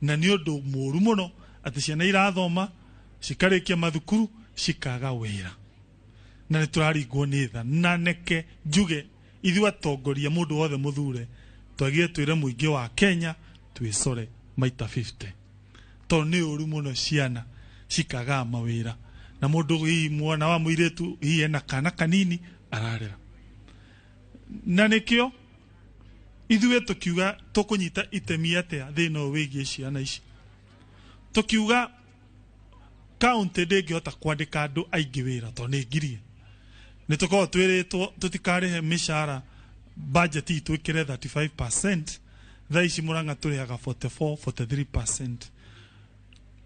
na nĩ ũndũ mũũru mũno atĩ ciana irathoma cikarĩkia mathukuru cikaga wĩra, na nĩ tũraringwo nĩ tha. Na neke njuge ithuĩ atongoria, mũndũ wothe mũthure, twagire twĩre mũingĩ wa Kenya twĩcore maita 50, tondũ nĩ ũru mũno ciana cikaga mawĩra, na mũndũ hihi mwana wa mũirĩtu hihi ena kana kanini ararera. Na nĩkĩo ithuĩ tũkiuga tũkũnyita itemi atĩa thĩna ũyũ wĩgiĩ ciana ici. Tũkiuga kaunti ndĩngĩhota kwandĩka andũ aingĩ wĩra tondũ nĩ ngirie. Nĩ tũkoragwo twĩrĩtwo tũtikarĩhe mĩcara, budget itũ ĩkĩre 35%, thaa ici Murang'a tũrĩhaga 44, 43%.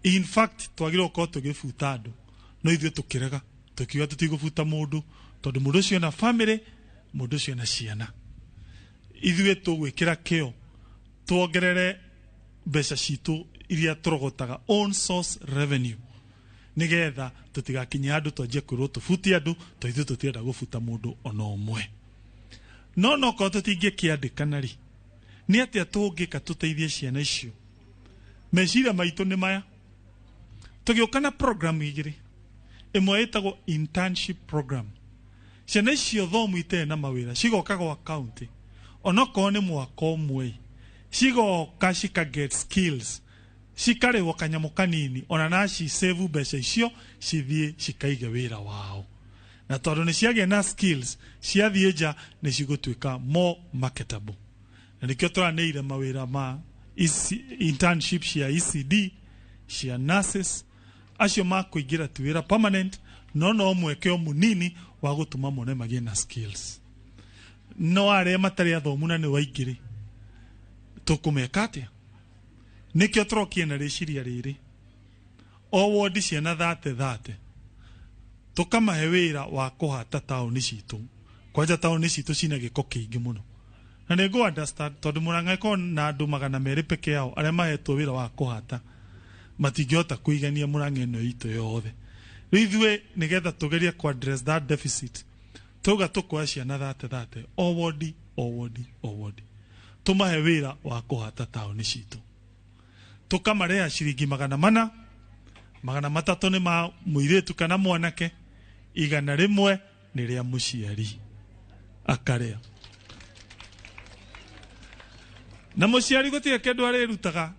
In fact twagĩrĩirwo gũkorwo tũgĩbuta andũ, no ithuĩ tũkĩrega, tũkiuga tũtigũbuta mũndũ tondũ mũndũ ũcio ena family, mũndũ ũcio ena ciana. Ithuĩ tũgwĩkĩra kĩo tuongerere mbeca citũ iria tũrogotaga own source revenue, nĩgetha tũtigakinye handũ twanjie kwĩrwo tũbutie andũ, tondũ ithuĩ tũtirenda gũbuta mũndũ ona ũmwe. No nokorwo tũtingĩkĩandĩkana rĩ, nĩ atĩa tũngĩka tũteithie ciana icio? Meciria maitũ nĩ maya. Tũgĩũka na program igĩrĩ, ĩmwe ĩtagwo internship program. Ciana icio thomu itarĩ na mawĩra cigoka gwa county, onokorwo nĩ mwaka ũmwe, cigoka cika get skills, cikarĩhwo kanyamũ kanini, ona na cisave mbeca icio cithiĩ cikaige wĩra wao. Na tondũ nĩ ciagĩa na skills, ciathiĩ nja nĩ cigũtuĩka more marketable. Na nĩkĩo tũranĩire mawĩra ma internship cia ECD, cia nurses, acio makũingĩra ti wĩra permanent, no no mweke o mũnini wa gũtũma mone magĩe na skills. No arĩa matarĩ athomu na nĩ waingĩ rĩ, tũkũmeka atĩa? Nĩkĩo tũrokie na rĩciria rĩrĩ, o wodi ciana 30 tũkamahe wĩra wa kũhata taũni citũ. Kwanja taũni citũ cina gĩko kĩingĩ mũno, na nĩ ngũ understand tondũ Murang'a ĩkoragwo na andũ 200 peke yao arĩa mahetwo wĩra wa kũhata, matingĩhota kũigania Murang'a ĩno itũ yothe. Rĩu ithuĩ nĩgetha tũgerie kũ address that deficit, tũrauga tũkuoya ciana 30 o wodi, o wodi, o wodi, tũmahe wĩra wa kũhata taũni citũ. Tũkamarĩha ciringi 400, 300 nĩ ma mũirĩtu kana mwanake, 100 nĩ rĩa mũciari akarĩa. Na mũciari gũtirĩ kĩndũ arĩrutaga.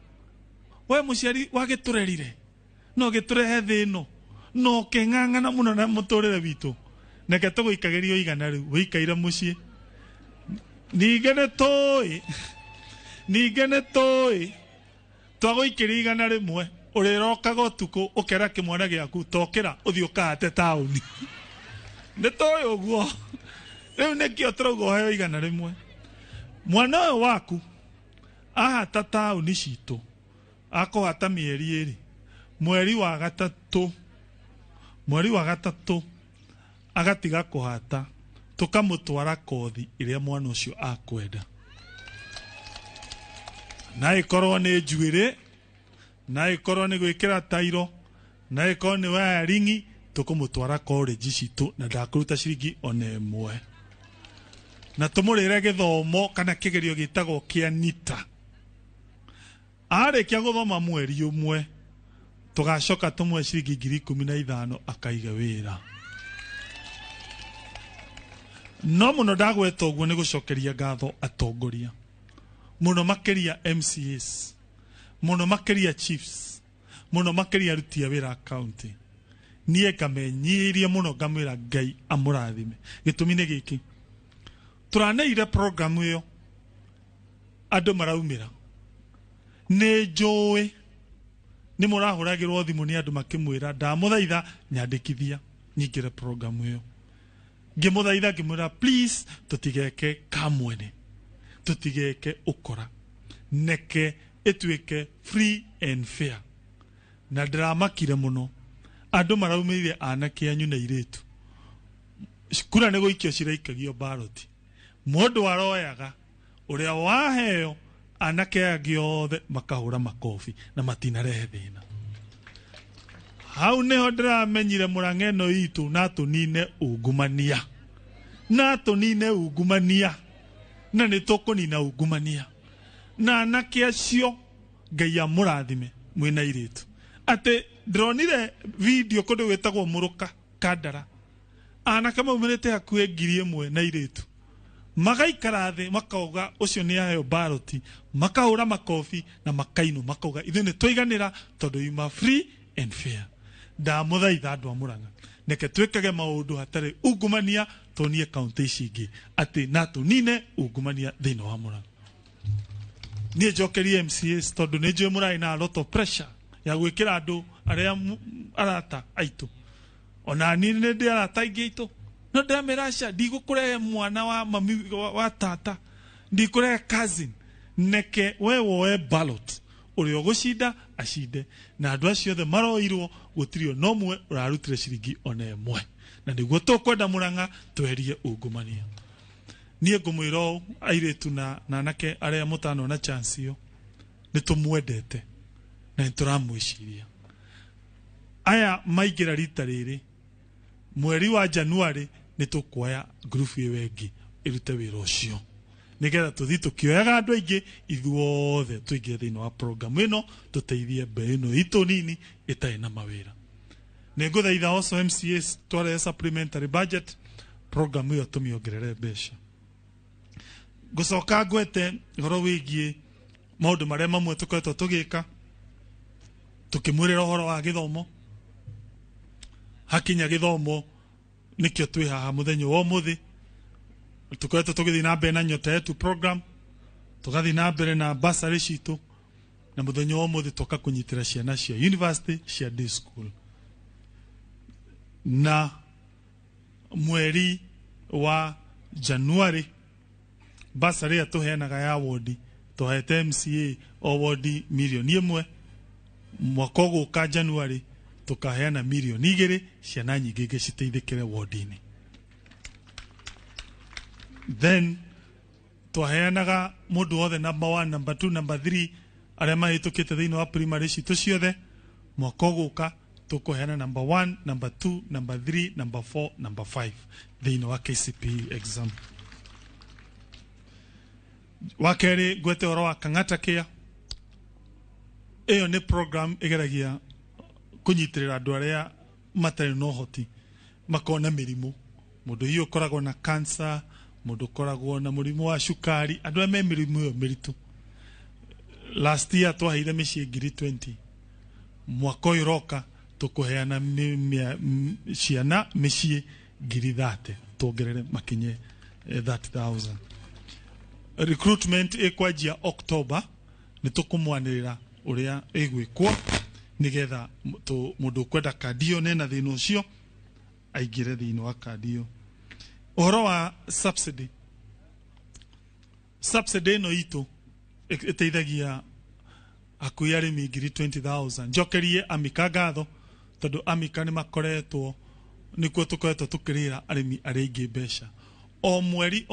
We mũciari wagĩtũrerire, no gĩtũrehe thĩ ĩno, no ũkĩng'ang'ana mũno na mũtũrĩre witũ, neke tũgũikagĩrio 100 rĩu wĩikaire mũciĩ. Ningĩ nĩ tũĩ, ningĩ nĩ tũĩ twagũikĩria 100 ũrĩrokaga ũtukũ ũkera kĩmwana gĩaku tokĩra ũthiĩ ũkahate taũni. Nĩ tũĩ ũguo. Rĩu nĩkĩo tũrauga ũheo 100. Mwana ũyũ waku ahata taũni citũ, akũhata mĩeri ĩrĩ, mweri wa gatatũ, mweri wa gatatũ agatiga kũhata, tũkamũtwara kothi ĩrĩa mwana ũcio akwenda. Na ĩkorwo nĩ njuĩrĩ, na ĩkorwo nĩ gwĩkĩra tairo, na ĩkorwo nĩ wiring, tũkũmũtwara college citũ na ndakũruta ciringi ona ĩmwe. Na tũmũrĩre gĩthomo kana kĩgerio gĩtagwo kĩa NITA. Arĩkia gũthoma mweri ũmwe, tũgacoka tũmũhe ciringi 15,000 akaige wĩra. No mũno ndagweta ũguo nĩ gũcokeria ngatho atongoria, mũno makĩria MCAs, mũno makĩria chiefs, mũno makĩria aruti a wĩra a county. Niĩ ngamenyirie mũno ngamwĩra Ngai amũrathime. Gĩtũmi nĩ gĩkĩ, tũraneire program ĩyo andũ maraumĩra, nĩ njũĩ nĩ mũrahũragĩrwo thimũ nĩ andũ makĩmwĩra ndamũthaitha nyandĩkithia nyingĩre program ĩyo. Ngĩmũthaitha ngĩmwĩra please tũtigeke kamwene, Tutigeke ukora. Neke ituike free and fair. Na ndĩramakire mũno. Andũ maraumĩrire anake anyu na airĩtu. Kura nĩ gũikio ciraikagio baroti. Mũndũ aroyaga ũrĩa waheo anake angĩ othe makahũra makobi na matinarehe thĩna. Hau nĩho ndĩramenyire Murang'a ĩno itũ na tũnine ungumania. Na tũnine ungumania. Na nĩ tũkũnina ungumania. Na anake acio Ngai amũrathime mwĩna airĩtu. Atĩ ndĩronire video kũndũ gwĩtagwo Mũrũka Kandara. Anake maumĩrĩte hakuhĩ 1,000 na airĩtu. Magaikara thĩ makauga ũcio nĩ aheo baroti, makahũra makobi na makainwo makauga ithuĩ nĩ twaiganĩra tondũ yuma free and fair. Ndamũthaitha andũ a Murang'a neke twĩkage maũndũ hatarĩ ungumania tuonie kaunti ici ingĩ atĩ na tũnine ungumania thĩinĩ wa Murang'a. Niĩ njokerie MCAs tondũ nĩ njũĩ mũrarĩ na a lot of pressure ya gwĩkĩra andũ arĩa arata aitũ. Ona niĩ nĩ ndĩ arata aingĩ aitũ. No ndĩramera aca ndigũkũrehe mwana wa mami wa tata, ndikũrehe cousin. Neke we woe ballot ũrĩa ũgũcinda acinde, na andũ acio othe maroirwo gũtirĩ ona ũmwe ũrarutire ciringi ona ĩmwe. Na nĩguo tũkwenda Murang'a tweherie ungumania. Niĩ ngũmwĩra ũũ airĩtu na anake arĩa mũtanona chance ĩyo, nĩ tũmwendete na nĩ tũramwĩciria. Aya maingĩra rita rĩrĩ mweri wa January nĩ tũkuoya ngurubu ĩyo ĩngĩ ĩrute wĩra ũcio nĩgetha tũthiĩ tũkĩoyaga andũ aingĩ ithuothe tũingĩre thĩinĩ wa program ĩno tũteithie mbeũ ĩno itũ nini ĩtarĩ na mawĩra. Nĩ ngũthaitha also MCAs twarehe supplementary budget program ĩyo tũmĩongerere mbeca. Ngũcoka ngwete ũhoro wĩgiĩ maũndũ marĩa mamwe tũkoretwo tũgĩka tũkĩmwĩrĩra ũhoro wa gĩthomo. Hakinya gĩthomo nĩkĩo twĩ haha mũthenya wa ũmũthĩ. Tũkoretwo tũgĩthiĩ na mbere na Nyota Yetu program, tũgathiĩ na mbere na bursary citũ, na mũthenya wa ũmũthĩ tũka kũnyitĩra ciana cia university cia day school. Na mweri wa January bursary ĩrĩa tũheanaga ya wodi tũhete MCA o wodi mirioni 1. Mwaka ũgũka January tukaheana mirioni 2 ciana nyingĩ ingĩ citeithĩkĩre wodi-inĩ. Then twaheanaga mũndũ wothe number 1, number 2, number 3 arĩa mahĩtũkĩte thĩinĩ wa primary citũ ciothe. Mwaka ũgũka tũkũheana number 1, number 2, number 3, number 4, number 5 thĩinĩ wa KCPE exam. Wa kerĩ ngwete ũhoro wa Kang'ata Care. Ĩyo nĩ program ĩgeragia kũnyitĩrĩra andũ arĩa matarĩ na ũhoti makona mĩrimũ. Mũndũ hiyo ũkoragwo na cancer, mũndũ ũkoragwo na mũrimũ wa cukari, andũ arĩa me mĩrimũ ĩyo mĩritũ. Last year twaheire mĩciĩ 20,000. Mwaka ũyũ ũroka tũkũheana ciana mĩciĩ 30,000 tuongerere makinye 30,000. Recruitment ĩkwanjia October, nĩ tũkũmwanĩrĩra ũrĩa ĩgwĩkwo nĩgetha mũndũ ũkwenda kandi ĩyo nena thĩna ũcio aingĩre thĩinĩ wa kandi ĩyo. Ũhoro wa subsidy. Subsidy ĩno itũ ĩteithagia hakuhĩ arĩmi 20,000. Njokerie Amika ngatho tondũ Amika nĩ makoretwo nĩkuo tũkoretwo tũkĩrĩra arĩmi arĩa aingĩ mbeca. O mweri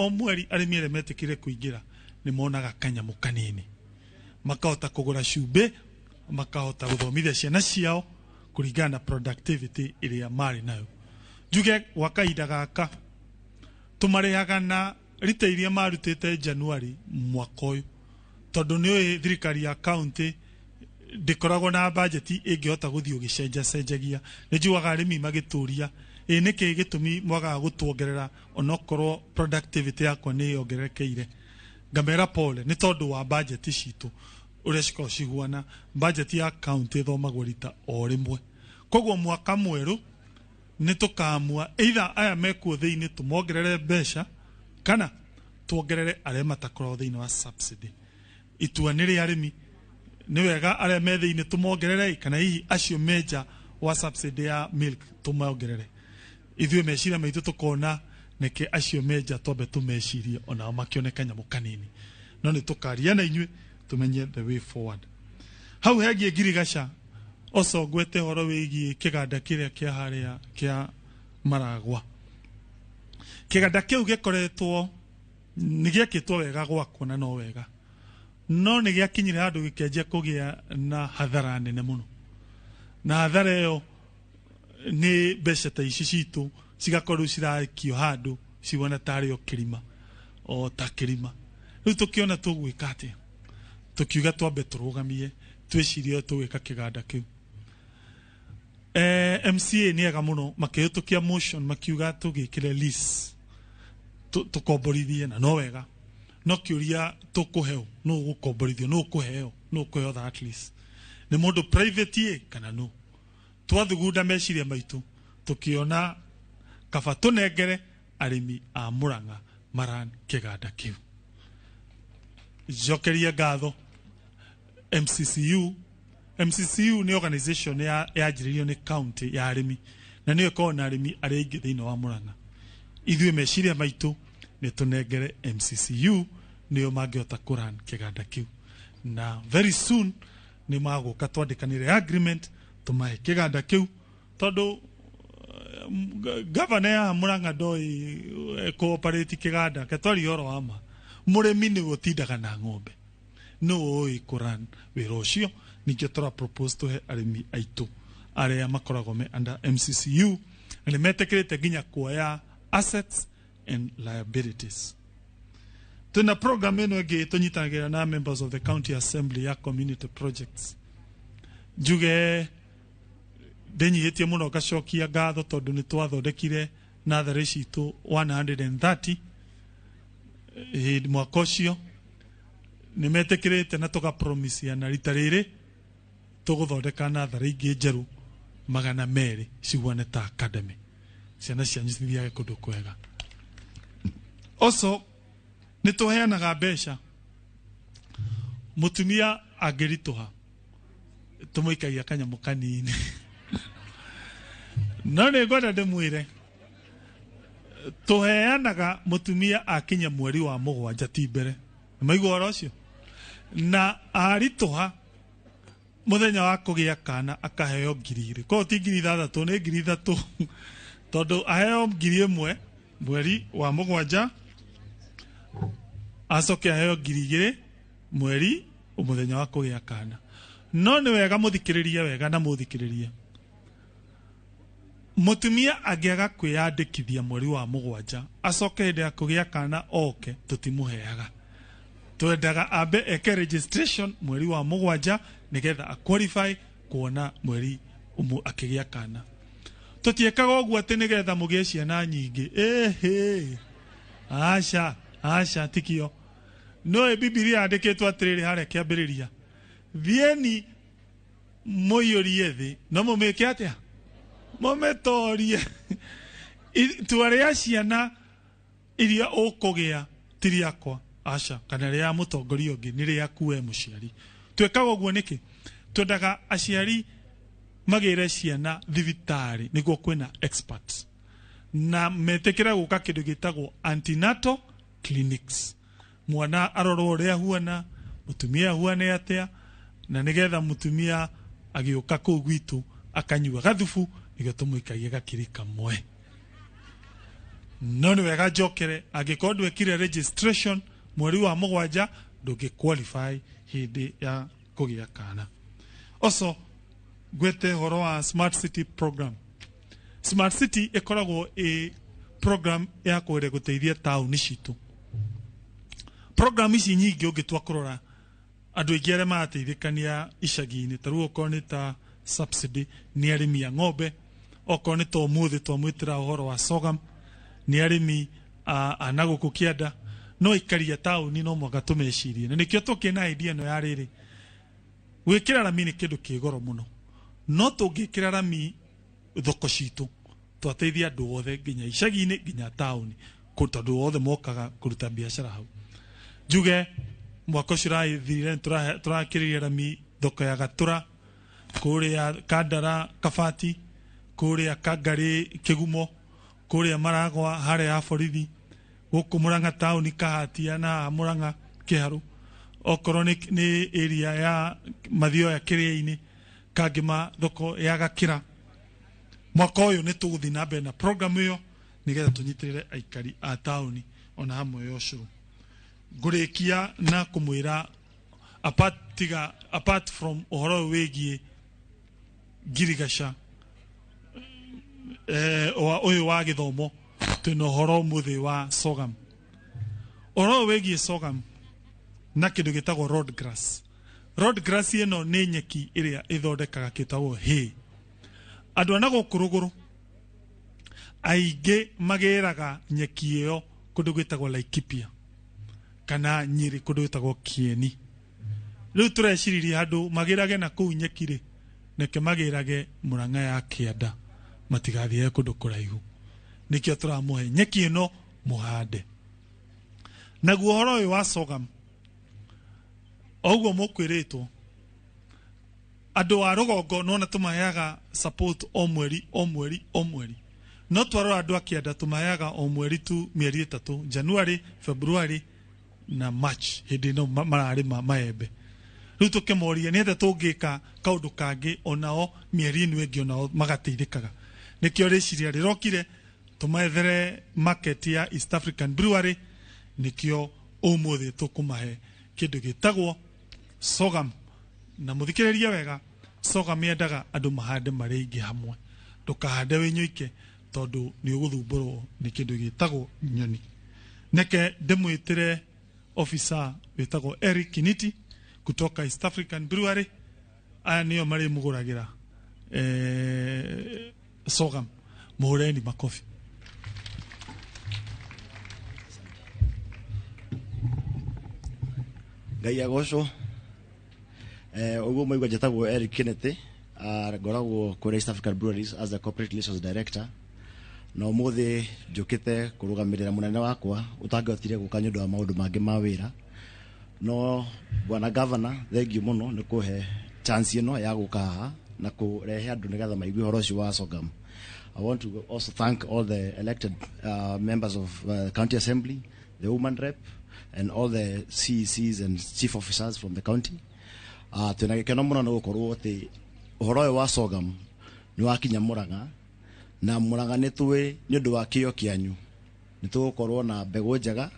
arĩmi arĩa metĩkĩre kũingĩra nĩ monaga kanyamũ kanini, makahota kũgũra cumbĩ, makahota gũthomithia ciana ciao kũringana na productivity ĩrĩa marĩ nayo. Njuge gwa kahinda gaka tũmarĩhaga na rita iria marutĩte January mwaka ũyũ, tondũ nĩ ũĩ thirikari ya county ndĩkoragwo na bajeti ĩngĩhota gũthiĩ ũgĩcenjacenjagia. Nĩ njugaga arĩmi magĩtũria ĩ nĩkĩ gĩtũmi mwagaga gũtuongerera onokorwo productivity yakwa nĩ yongererekeire. Ngamera pole nĩ tondũ wa bajeti citũ ũrĩa cikoragwo cihuana. Bajeti ya county ĩthomagwo rita o rĩmwe, koguo mwaka mwerũ nĩ tũkamua either aya mekuo thĩinĩ tũmongerere mbeca kana tuongerere arĩa matakoragwo thĩinĩ wa subsidy. Itua nĩ rĩa arĩmi, nĩ wega arĩa me thĩinĩ tũmongerere kana hihi acio menja wa subsidy ya milk tũmongerere. Ithuĩ meciria maitũ tũkona nĩkĩ acio menja twambe tũmecirie onao makĩone kanyamũ kanini. No nĩ tũkaria na inyuĩ tũmenye the way forward. Hau hegiĩ ngirigaca oco ngwete ũhoro wĩgiĩ kĩganda kĩrĩa kĩa harĩa kĩa Maragwa. Kĩganda kĩu gĩkoretwo nĩ gĩakĩtwo wega gwakwo na no wega, no nĩ gĩakinyire handũ gĩkĩanjia kũgĩa na hathara nene mũno, na hathara ĩyo nĩ mbeca ta ici citũ cigakorwo ciraikio handũ ciwana tarĩ o kĩrima, o ta kĩrima. Rĩu tũkĩona tũgwĩka atĩa, tũkiuga twambe tũrũgamie twĩcirie tũgwĩka kĩganda kĩu. MCA nĩ ega mũno makĩhĩtũkia motion makiuga tũgĩkĩre lease tũkomborithie, na no wega, no kĩũria tũkũheo nũ ũgũkomborithio, nũ ũkũheo, nũ ũkũheo that lease, nĩ mũndũ private ĩ kana nũ? Twathugunda meciria maitũ tũkĩona kaba tũnengere arĩmi a Murang'a maran kĩganda kĩu. Njokerie ngatho MCCU. MCCU nĩ organization yanjĩrĩirio nĩ county ya arĩmi, na nĩyo ĩkoragwo na arĩmi arĩa aingĩ thĩinĩ wa Murang'a. Ithuĩ meciria maitũ nĩ tũnengere MCCU, nĩo mangĩhota kũran kĩganda kĩu, na very soon nĩ magũka twandĩkanĩre agreement tũmahe kĩganda kĩu, tondũ gavana ya Murang'a ndoĩ cooperate kĩganda ketwaria ũhoro wa ma. Mũrĩmi nĩwe ũtindaga na ng'ombe, nĩwe ũĩ kũran wĩra ũcio. Ningĩ tũra propose tũhe arĩmi aitũ arĩa makoragwo me under MCCU, na nĩ metĩkĩrĩte nginya kuoya assets and liabilities. Twĩna program ĩno ĩngĩ tũnyitanagĩra na members of the county assembly ya community projects. Njuge ndĩnyihĩtie mũno ngacokia ngatho tondũ nĩ twathondekire natharĩ citũ 130 hĩndĩ mwaka ũcio. Nĩ metĩkĩrĩte na tũgapromisia na rita rĩrĩ tũgũthondeka natharĩ ingĩ njerũ 200 ciguane ta academy, ciana cianyu cithiage kũndũ kwega. Also nĩ tũheanaga mbeca, mũtumia angĩritũha tũmũikagia kanyamũ kanini, no nĩ ngwenda ndĩmwĩre tũheanaga mũtumia akinya mweri wa 7 ti mbere, maigua ũhoro ũcio, na aritũha mũthenya wa kũgĩa kana akaheo 2,000, koguo ti 6,000 nĩ 3,000, tondũ aheo 1,000 mweri wa 7, acoke aheo 2,000 mweri mũthenya wa kũgĩa kana. No nĩ wega mũthikĩrĩrie wega na mũthikĩrĩrie, mũtumia angĩaga kwĩyandĩkithia mweri wa 7 acoke hĩndĩ ya kũgĩa kana oke, tũtimũheaga. Twendaga ambe eke registration mweri wa 7 nĩgetha a qualify kuona mweri akĩgĩa kana. Tũtiĩkaga ũguo atĩ nĩgetha mũgĩe ciana nyingĩ, ĩhĩ, aca aca, tikio. No Bibilia yandĩkĩtwo atĩrĩrĩ harĩa kĩambĩrĩria, thiĩni mũiyũrie thĩ, no mũmĩke atĩa? Mũmĩtorie. Itua rĩa ciana iria ũkũgĩa ti rĩakwa, aca, kana rĩa mũtongoria ũngĩ, nĩ rĩaku we mũciari. Twĩkaga ũguo nĩkĩ? Twendaga aciari magĩre ciana thibitarĩ nĩguo kwĩna experts, na metĩkĩre gũka kĩndũ gĩtagwo antenatal clinics. Mwana arorwo ũrĩa ahuana, mũtumia ahuane atĩa, na nĩgetha mũtumia agĩũka kũu gwitũ akanyua gathubu nĩguo tũmũikagie gakiri kamwe. No nĩ wega njokere, angĩkorwo ndwekire registration mweri wa 7 ndũngĩ qualify hĩndĩ ya kũgĩa kana. Also ngwete ũhoro wa Smart City program. Smart City ĩkoragwo ĩ program ya kwenda gũteithia taũni citũ. Program ici nyingĩ ũngĩtua kũrora andũ aingĩ arĩa marateithĩkania icagi-inĩ, ta rĩu okorwo nĩ ta subsidy nĩ arĩmi a ng'ombe, okorwo nĩ ta ũmũthĩ twamwĩtĩra ũhoro wa sorghum nĩ arĩmi a na gũkũ kĩanda, no aikari a taũni no mũhaka tũmecirie, na nĩkĩo tũkĩ na idea ĩno ya rĩrĩ, gwĩkĩra rami nĩ kĩndũ kĩ goro mũno, no tũngĩkĩra rami thoko citũ twateithia andũ othe nginya icagi-inĩ nginya taũni, tondũ othe mokaga kũruta biacara hau. Njuge mwaka ũcio ũrathirire tũrakĩrĩria rami thoko ya Gatũra, kũrĩa Kandara Kabati, kũrĩa Kangarĩ Kĩgumo, kũrĩa Maragwa harĩa ya borithi, gũkũ Murang'a taũni Kahatia na Murang'a Kĩharũ. Okorwo nĩ area ya Mathioya Kĩrĩa-inĩ, Kangĩma thoko ya Gakĩra. Mwaka ũyũ nĩ tũgũthiĩ na mbere na program ĩyo nĩgetha tũnyitĩrĩre aikari a taũni ona hamwe ya ũcũrũ. Ngũrĩkia na kũmwĩra apart from ũhoro ũyũ wĩgiĩ ngirigaca, ũyũ wa gĩthomo, twĩna ũhoro ũmũthĩ wa sorghum. Ũhoro ũyũ wĩgiĩ sorghum na kĩndũ gĩtagwo road grass. Road grass ĩno nĩ nyeki ĩrĩa ĩthondekaga kĩtagwo hay. Andũ a na gũkũ rũgũrũ aingĩ magĩraga nyeki ĩyo kũndũ gwĩtagwo Laikipia kana Nyĩrĩ kũndũ gwĩtagwo Kieni. Rĩu tũreciririe handũ magĩrage na kũu nyeki rĩ, neke magĩrage Murang'a ya kĩanda, matigathiĩ kũndũ kũraihu. Nĩkĩo tũramũhe nyeki ĩno mũhande. Naguo ũhoro ũyũ wa sorghum, o ũguo mũkwĩrĩtwo, andũ a rũgongo nona tũmaheaga support o mweri o mweri o mweri, no twarora andũ a kĩanda tũmaheaga o mweri tu, mĩeri 3, January, February na March, hĩndĩ ĩno mararĩma maembe. Rĩu tũkĩmoria nĩ atĩa tũngĩka kaũndũ kangĩ onao mĩeri ĩno ĩngĩ onao magateithĩkaga. Nĩkĩo rĩciria rĩrokire tũmethere market ya East African Brewery. Nĩkĩo ũmũthĩ tũkũmahe kĩndũ gĩtagwo sorghum. Na mũthikĩrĩrie wega, sorghum yendaga andũ mahande marĩ aingĩ hamwe, ndũkahande wĩ nyoike tondũ nĩ ũgũthumbũrwo nĩ kĩndũ gĩtagwo nyoni. Neke ndĩmwĩtĩre officer wĩtagwo Eric Kiniti kutoka East African Brewery. Aya nĩo marĩmũgũragĩra sorghum. Mũhũreni makobi. Ngai agocwo. Ũguo mwaigua, njĩtagwo Eric Kennedy, ngoragwo kũrĩa East African Breweries as the corporate relations director, na ũmũthĩ njũkĩte kũrũgamĩrĩra mũnene wakwa ũtangĩhotire gũka nĩ ũndũ wa maũndũ mangĩ ma wĩra. No bwana governor, thank you mũno nĩ kũhe chance ĩno ya gũka haha na kũrehe andũ nĩgetha maigue ũhoro ũcio wa sorghum. I want to also thank all the elected members of county assembly, the woman rep, and all the CECs and chief officers from the county. Twĩna gĩkeno mũno nĩ gũkorwo atĩ ũhoro ũyũ wa sorghum nĩ wakinya Murang'a, na Murang'a nĩ tũĩ nĩ ũndũ wa kĩo kĩanyu nĩ tũgũkorwo na mbegũ njega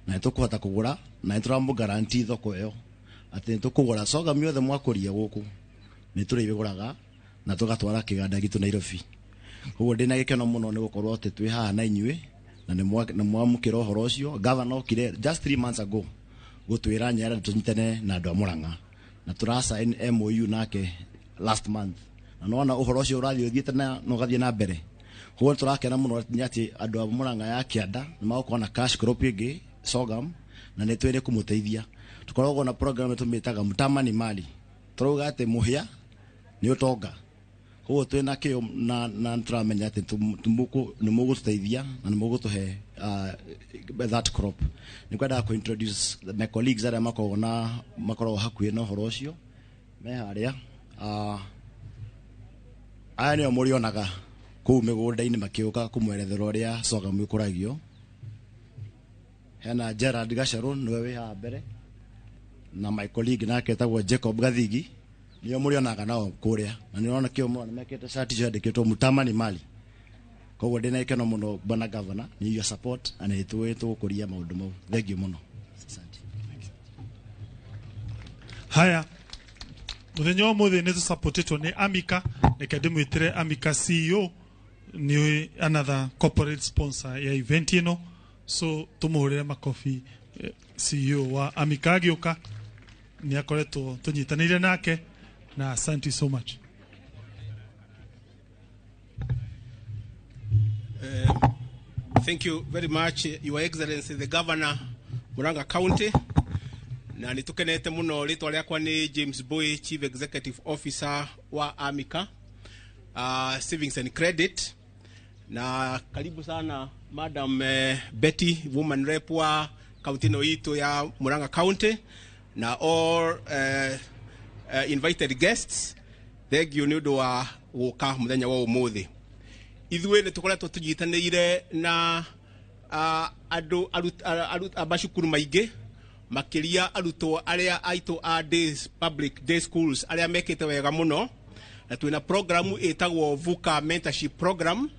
na nĩ tũkũhota kũgũra, na nĩ tũramũ guarantee thoko ĩyo atĩ nĩ tũkũgũra sorghum yothe mwakũria gũkũ, nĩ tũrĩgũraga na tũgatwara kĩganda gitũ Nairobi. Koguo ndĩna gĩkeno mũno nĩ gũkorwo atĩ twĩ haha na inyuĩ na nĩ mwamũkĩra ũhoro ũcio. Governor okire just 3 months ago gũtwĩra nyera tũnyitane na andũ a Murang'a, na tũra sign MOU nake last month, na nona ũhoro ũcio ũrathiĩ ũthiĩte na ũgathiĩ na mbere. Koguo nĩ tũrakena mũno atĩ andũ a Murang'a ya kĩanda nĩ magũkorwo na cash crop ĩngĩ, sorghum, na nĩ twĩrĩ kũmũteithia. Tũkoragwo na program tũmĩtaga Mtama ni Mali, tũrauga atĩ mũhĩa nĩ ũtonga. Koguo twĩna kĩo na nĩtũramenya atĩ nĩ mũgũtũteithia na nĩ mũgũtũhe that crop. Nĩ kwendaga kũ introduce my colleagues arĩa makoragwo hakuhĩ na ũhoro ũcio me harĩa. Aya nĩo mũrĩonaga kũu mĩgũnda-inĩ makĩũka kũmwerethera ũrĩa sorghum ĩkũragio. Hena Gerard Gacerũ, nĩwe wĩ haha mbere, na my colleague nake etagwo Jacob Gathigi, nĩo mũrĩonaga nao kũrĩa, na nĩũrona kĩo mũrona mekĩte cati ciandĩkĩtwo "Mtama ni Mali". Koguo ndĩna gĩkeno mũno, bwana governor, nĩ your support, na nĩ tũĩ tũgũkũria maũndũ mau. Thank you mũno. Asante. Haya, muthenya wa muthi nĩ tũsupportĩtwo nĩ Amika. Reke ndĩmwĩtĩre Amika CEO, nĩ another corporate sponsor ya event ĩno, so tũmũhũrĩre makobi. CEO wa Amika agĩũka, nĩ akoretwo tũnyitanĩire nake, na asante so much. Thank you very much, Your Excellency the Governor, Murang'a County. Na nĩ tũkenete mũno. Rĩtwa rĩakwa nĩ James Boy, Chief Executive Officer wa Amika Savings and Credit. Na karibu sana Madam Betty, woman rep wa kaunti ĩno itũ ya Murang'a County, na all invited guests. Thank you nĩ ũndũ wa gũka mũthenya wa ũmũthĩ. Ithuĩ nĩ tũkoretwo tũnyitanĩire na andũ macukuru maingĩ. Makiria arutwo arĩa aitũ a days public day schools arĩa mekĩte wega mũno, na twĩna programu ĩtagwo Vuka Mentorship Program.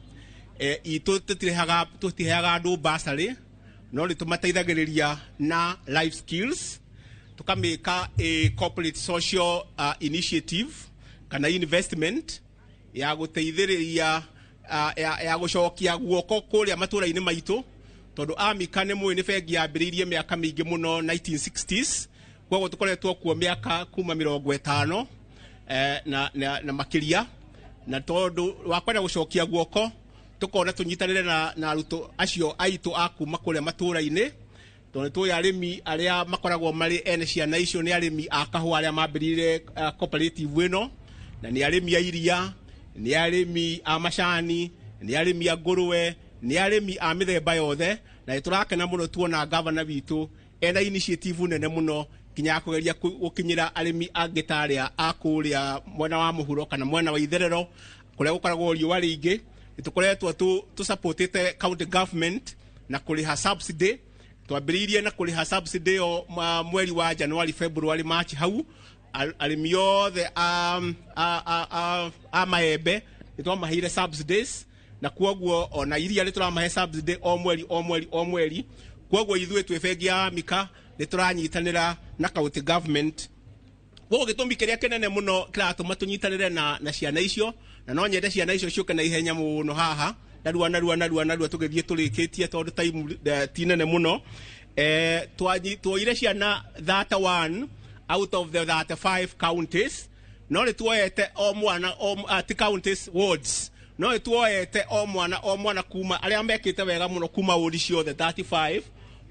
Itũ tũtiheaga andũ bursary, no nĩ tũmateithagĩrĩria na life skills, tũkamĩka a corporate social initiative kana investment ya gũteithĩrĩria ya gũcokia guoko kũrĩa matũra-inĩ maitũ, tondũ Amika nĩ mũĩ nĩ bengi yambĩrĩirie mĩaka mĩingĩ mũno 1960s, koguo tũkoretwo kuo mĩaka kuma 50 na makĩria, na tondũ wa kwenda gũcokia guoko tũkona tũnyitanĩre na arutwo acio aitũ a kuma kũrĩa matũra-inĩ, tondũ tũĩ arĩmi arĩa makoragwo marĩ ene ciana icio nĩ arĩmi a kahũa arĩa mambĩrĩirie cooperative ĩno, na nĩ arĩmi a iria, nĩ arĩmi a macani, nĩ arĩmi a ngũrwe, nĩ arĩmi a mĩthemba yothe, na nĩ tũrakena mũno tuona gavana witũ ena initiative nene mũno nginya ya kũgeria gũkinyĩra arĩmi angĩ ta arĩa a kũrĩa mwena wa mũhuro kana mwena wa itherero kũrĩa gũkoragwo riũa rĩingĩ. Nĩ tũkoretwo tũsupportĩte county government na kũrĩha subsidy. Twambĩrĩirie na kũrĩha subsidy ĩyo mweri wa January, February, March hau arĩmi othe a maembe nĩ twamaheire subsidies, na kwoguo ona iria nĩ tũramahe subsidy o mweri o mweri o mweri. Kwoguo ithuĩ twĩ bengi ya Amika nĩ tũranyitanĩra na county government. Koguo gĩtũmi kĩrĩa kĩnene mũno kĩratũma tũnyitanĩre na ciana icio, na no nyende ciana icio ciũke na ihenya mũno haha narua narua narua narua tũgĩthiĩ tũrĩkĩtie tondũ time ti nene mũno. Tuoire ciana 31 out of the 35 counties, no nĩ tuoete o mwana ti counties, wards, no nĩ tuoete o mwana kuma arĩa mekĩte wega mũno kuma ward ciothe 35,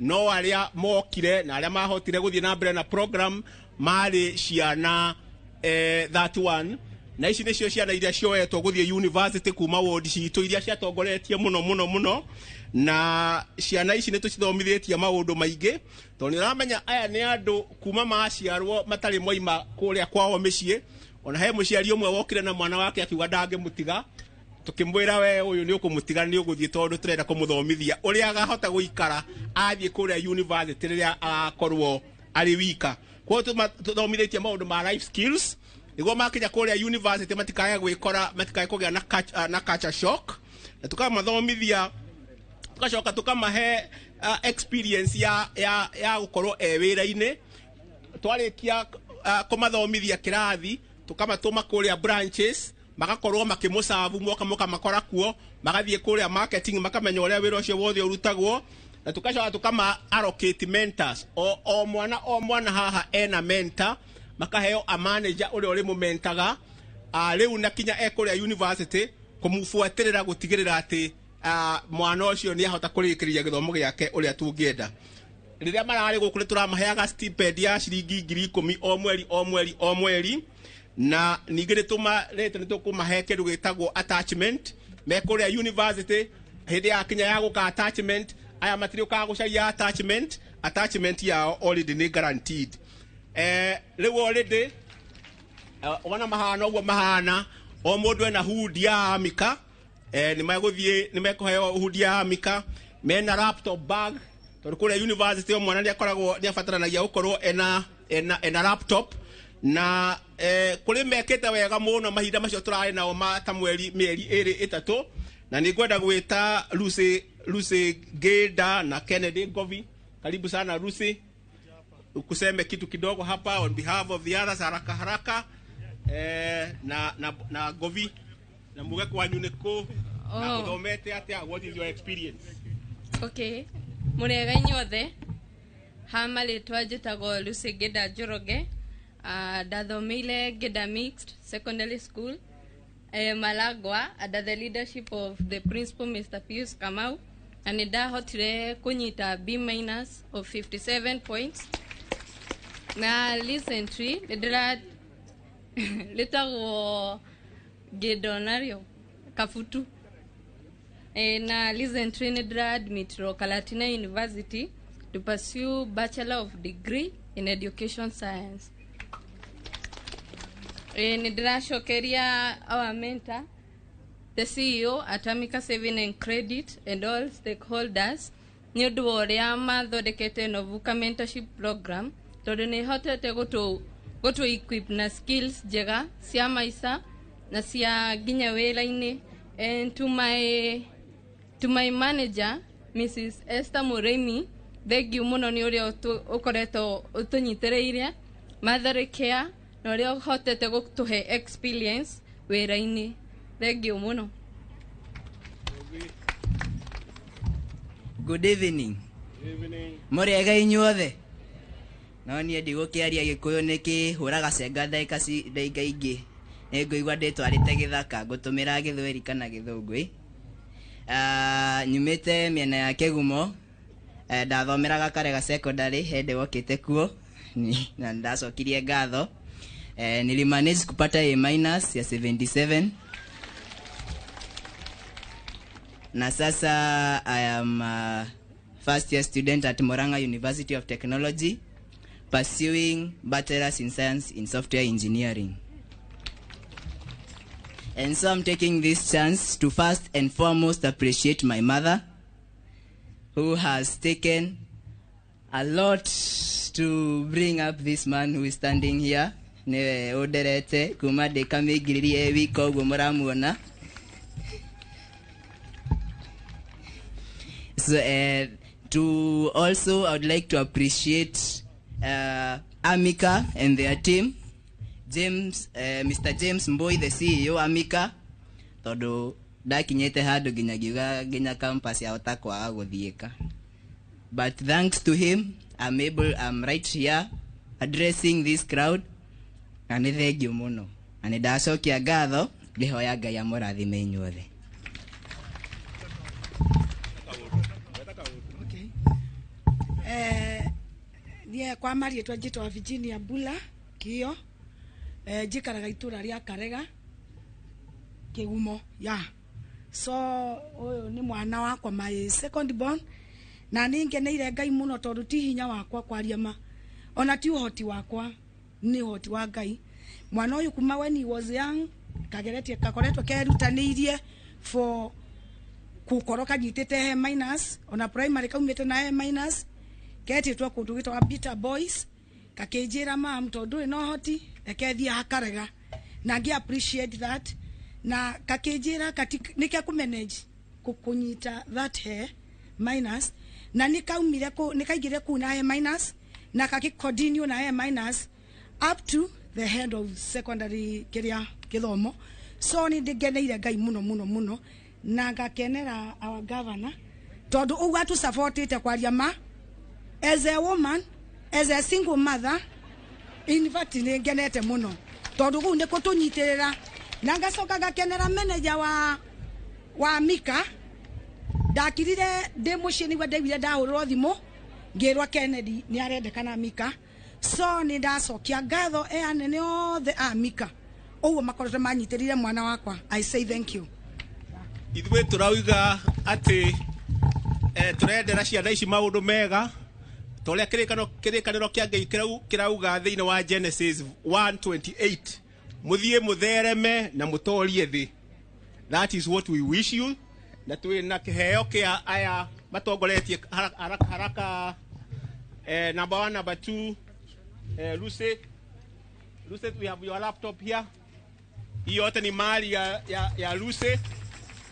no arĩa mokire na arĩa mahotire gũthiĩ na mbere na program marĩ ciana 31, na ici nĩcio ciana iria cioetwo gũthiĩ university kuma ward citũ iria ciatongoretie mũno mũno mũno, na ciana ici nĩ tũcithomithĩtie maũndũ maingĩ tondũ nĩ ũramenya aya nĩ andũ kuma maciarwo matarĩ moima kũrĩa kwao mĩciĩ. Ona he mũciari ũmwe wokire na mwana wake akiuga ndangĩmũtiga, tukimwira we uyu ni ukumutigana ni uguthie tondu turenda kumuthomithia uria agahota guikara athie kuria university riria agakorwo ari wika. Koguo tuthomithitie maundu ma life skills niguo makinya kuria university matikae gwikora, matikae kugia na culture shock, na tukamathomithia tugacoka tukamahe experience ya gukorwo e wira-ini. Twarikia kumathomithia kirathi tukamatuma kuria branches magakorwo makimucabu moka moka makora kuo, magathie kuria marketing makamenya uria wira ucio wothe urutagwo, na tugacoka tukama allocate mentors o mwana haha ena mentor, makaheo a manager uria uri mumentaga riu na kinya e kuria university kumubuatirira gutigirira ati mwana ucio ni ahota kurikiria githomo giake uria tungienda. Riria marari guku ni turamaheaga stipend ya ciringi 10,000 o mweri o mweri o mweri, na ningĩ nĩ tũkũmahe kĩndũ gĩtagwo attachment me kũrĩa university. Hĩndĩ ya kinya ya gũka attachment, aya matirĩũkaga gũcaria attachment, attachment yao already nĩ guaranteed. Rĩu already wona mahana ũguo mahana, o mũndũ ena hood ya Amika, nĩ megũthiĩ nĩ mekũheo hood ya Amika, mena laptop bag tondũ kũrĩa university o mwana nĩakoragwo nĩabataranagia gũkorwo ena laptop. Na kuri mekite wega muno mahinda macio turari nao ta mweri mieri iri itatu, na ni ngwenda gwita Lucy Geda na Kennedy Ngovi. Karibu sana Lucy, ukuseme kitu kidogo hapa on behalf of the others haraka haraka. Na Ngovi na muge kwanyu niku na kuthomete atia, what is your experience? Okay, murega inyuothe, ha marĩtwa njĩtagwo Lucy Geda Njoroge. Ndathomeire Geda Mixed Secondary School, Malagwa, under the leadership of the principal Mr. Pius Kamau, na nĩ ndahotire kũnyita B minus of 57 points. Na recently nĩ rĩtagwo Gedonario Kafutu. Na recently nĩ ndĩra-admitirwo Karatina University to pursue Bachelor of Degree in Education Science. Nĩ ndĩracokeria our mentor, the CEO at Amika Saving and Credit, and all stakeholders Nĩ ũndũ wa ũrĩa mathondekete Novuka mentorship program, tondũ nĩ ĩhotete gũtũ equip na skills njega cia maica na cia nginya wĩra-inĩ. And to my manager, Mrs. Esther Mũrĩmi, thank you mũno nĩ ũrĩa ũkoretwo ũtũnyitĩrĩire Motherly Care na ũrĩa ũhotete gũtũhe experience wĩra-inĩ. Thank you mũno. Good evening. Mũrĩega inyuothe? No niĩ ndigũkĩaria Gĩkũyũ, nĩkĩ hũraga cenga ndagĩka ndagĩka ingĩ nĩ ngũigua ndĩtwarĩte gĩthaka, ngũtũmĩra Gĩthweri kana Gĩthũngũ ĩ. Nyumĩte mĩena ya Kĩgumo, ndathomeraga Karega Secondary hĩndĩ wokĩte kuo na ndacokirie ngatho. Nilimanage kupata A minus ya 77 na sasa I am a first year student at Murang'a University of Technology, pursuing bachelor's in science in software engineering. And so I'm taking this chance to first and foremost appreciate my mother, who has taken a lot to bring up this man who is standing here. Niwe ũnderete kuma ndĩ kamĩingĩrĩrie wika ũguo mũramuona. So to also, I would like to appreciate Amika and their team. James, Mr. James Mboi, the CEO Amika, tondũ ndakinyĩte handũ nginya ngiuga nginya campus yahota kwaga gũthiĩka. But thanks to him, I'm right here addressing this crowd, na nĩ thengiũ mũno. Na nĩ ndacokia ngatho, ngĩhoya Ngai amũrathime inyuothe. Niĩ kwa marĩtwa njĩtagwo Virginia Bula Kio, njikaraga itũra rĩa Karega, Kĩgumo ya. So ũyũ nĩ mwana wakwa, my second born, na nĩ ngeneire Ngai mũno tondũ ti hinya wakwa, kwaria ma, ona ti ũhoti wakwa, nĩ ũhoti wa Ngai. Mwana ũyũ kuma when he was young kageretie kakoretwo kerutanĩirie for gũkorwo kanyitĩte A minus, ona primary kaumĩte na A minus, ketĩtwo kũndũ gwĩtagwo Peter Boys. Kakĩnjĩra, "Mam, tondũ ndũrĩ na ũhoti, reke thiĩ hakarega," na ngĩ appreciate that, na kakĩnjĩra nĩ kekũmanage kũnyita that A minus, na nĩ kaumire kũ nĩ kaingĩrire kũu na A minus na kakĩ continue na A minus up to the end of secondary kĩrĩa gĩthomo. So nĩ ndĩngeneire Ngai mũno mũno mũno na ngakenera our governor tondũ ũguo atũsupportĩte. Kwaria ma, as a woman, as a single mother, in fact nĩ ngenete mũno tondũ kũu nĩ kũtũnyitĩrĩra, na ngacoka ngakenera manager wa Mika. Ndakirire ndĩ mũciĩ nĩguo ndaiguire ndahũrĩrwo thimũ ngĩrwo Kennedy nĩ arendekana Mika. So nĩ ndacokia ngatho e anene othe a Mika ũguo makoretwo manyitĩrĩire mwana wakwa. I say thank you. Ithuĩ tũrauga atĩ tũrendera ciana ici maũndũ mega ta ũrĩa kĩrĩkanĩro kĩa Ngai kĩrauga thĩinĩ wa Genesis 1:28, mũthiĩ mũthereme na mũtorie thĩ. That is what we wish you. Na twĩ na kĩheo kĩa aya matongoretie haraka haraka, haraka, number one, number two, Lucy. Lucy, we have your laptop here. Hii yote ni mali ya Lucy,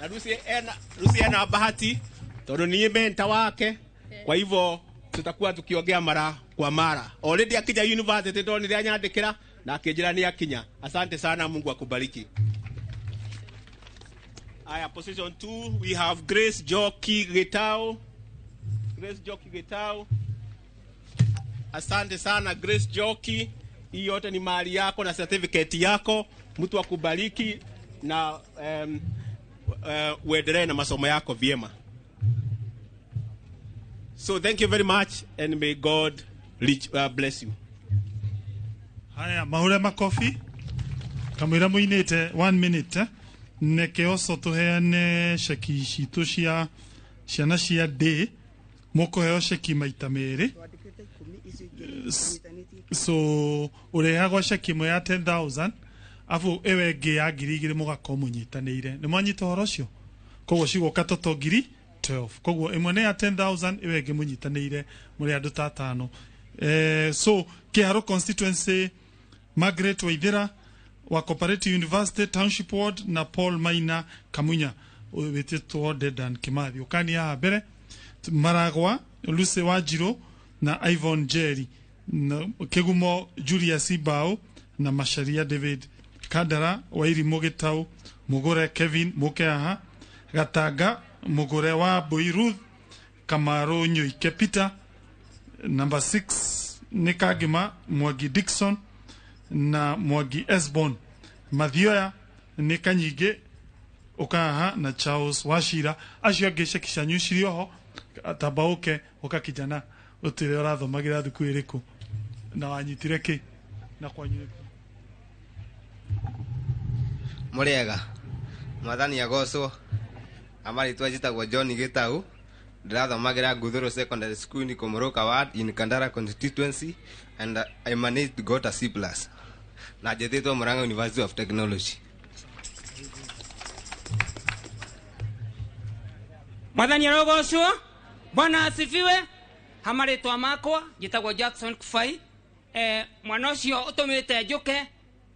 na Lucy ena bahati tondũ niĩ mentor wake, kwa hivyo tutakuwa tukiongea mara kwa mara. Already akija university ndonire anyandĩkĩra na akĩnjĩra nĩ akinya. Asante sana, Mungu akubariki. Aya, position 2, we have Grace Joki Gitau. Grace Joki Gitau. Asante sana, Grace Joki. Hii yote ni mali yako na certificate yako. Mtu akubariki na uendelee na masomo yako vyema. So thank you very much and may God bless you. Haya, mahure makofi kamwira muinite 1 minute, eh? Neke oco tuheane ceki citũ cia ciana cia ndĩ mũkũheo ceki maita merĩ, so ũrehagwo ceki ĩmwe ya 10,000 abu ĩwe ĩngĩ ya 2,000, mũgakorwo mũnyitanĩire. Nĩ mwanyita ũhoro ũcio? Koguo cigũka toto ngiri 12. Koguo ĩmwe nĩ ya 10,000 ĩyo ĩngĩ mũnyitanĩire mũrĩ andũ ta atano. So Kiharu constituency, Margaret Waithera wa Cooperative University Township Ward na Paul Maina Kamunya wĩtĩtwo Dedan Kimathi. Ũkani haha mbere Maragwa Lucy Wanjiru na Ivon Jerry, Kigumo Julius Ibao na Macharia David, Kandara Wairimu Gitau, Mugure Kevin Mukeaha, Gatanga Mugure wa Mbui Ruth, Kamaru Nyuike Peter, number 6 nĩ Kangima Mwangi Dickson na Mwangi Esbon, Mathioya nĩ Kanyingĩ Ũkaha na Charles Wachira. Acio angĩ ceki cianyu cirĩ oho, tamba ũke ũka kijana ũtwĩre ũrathomagĩra thukuru ĩrĩkũ na wanyitire kĩ na kwanyu nĩkũ. Mũrĩega, mwathani agocwo. Amarĩtwa njĩtagwo John Gitau, ndĩrathomagira Nguthuru Secondary School in Komoroka Ward in Kandara constituency, and I managed to got a C+. Na njetĩtwo Murang'a University of Technology. Mwathani arogocwo. Bwana asifiwe. Hamarĩtwa makwa njĩtagwo Jackson Kufai. Mwana ũcio ũtũmĩte njũke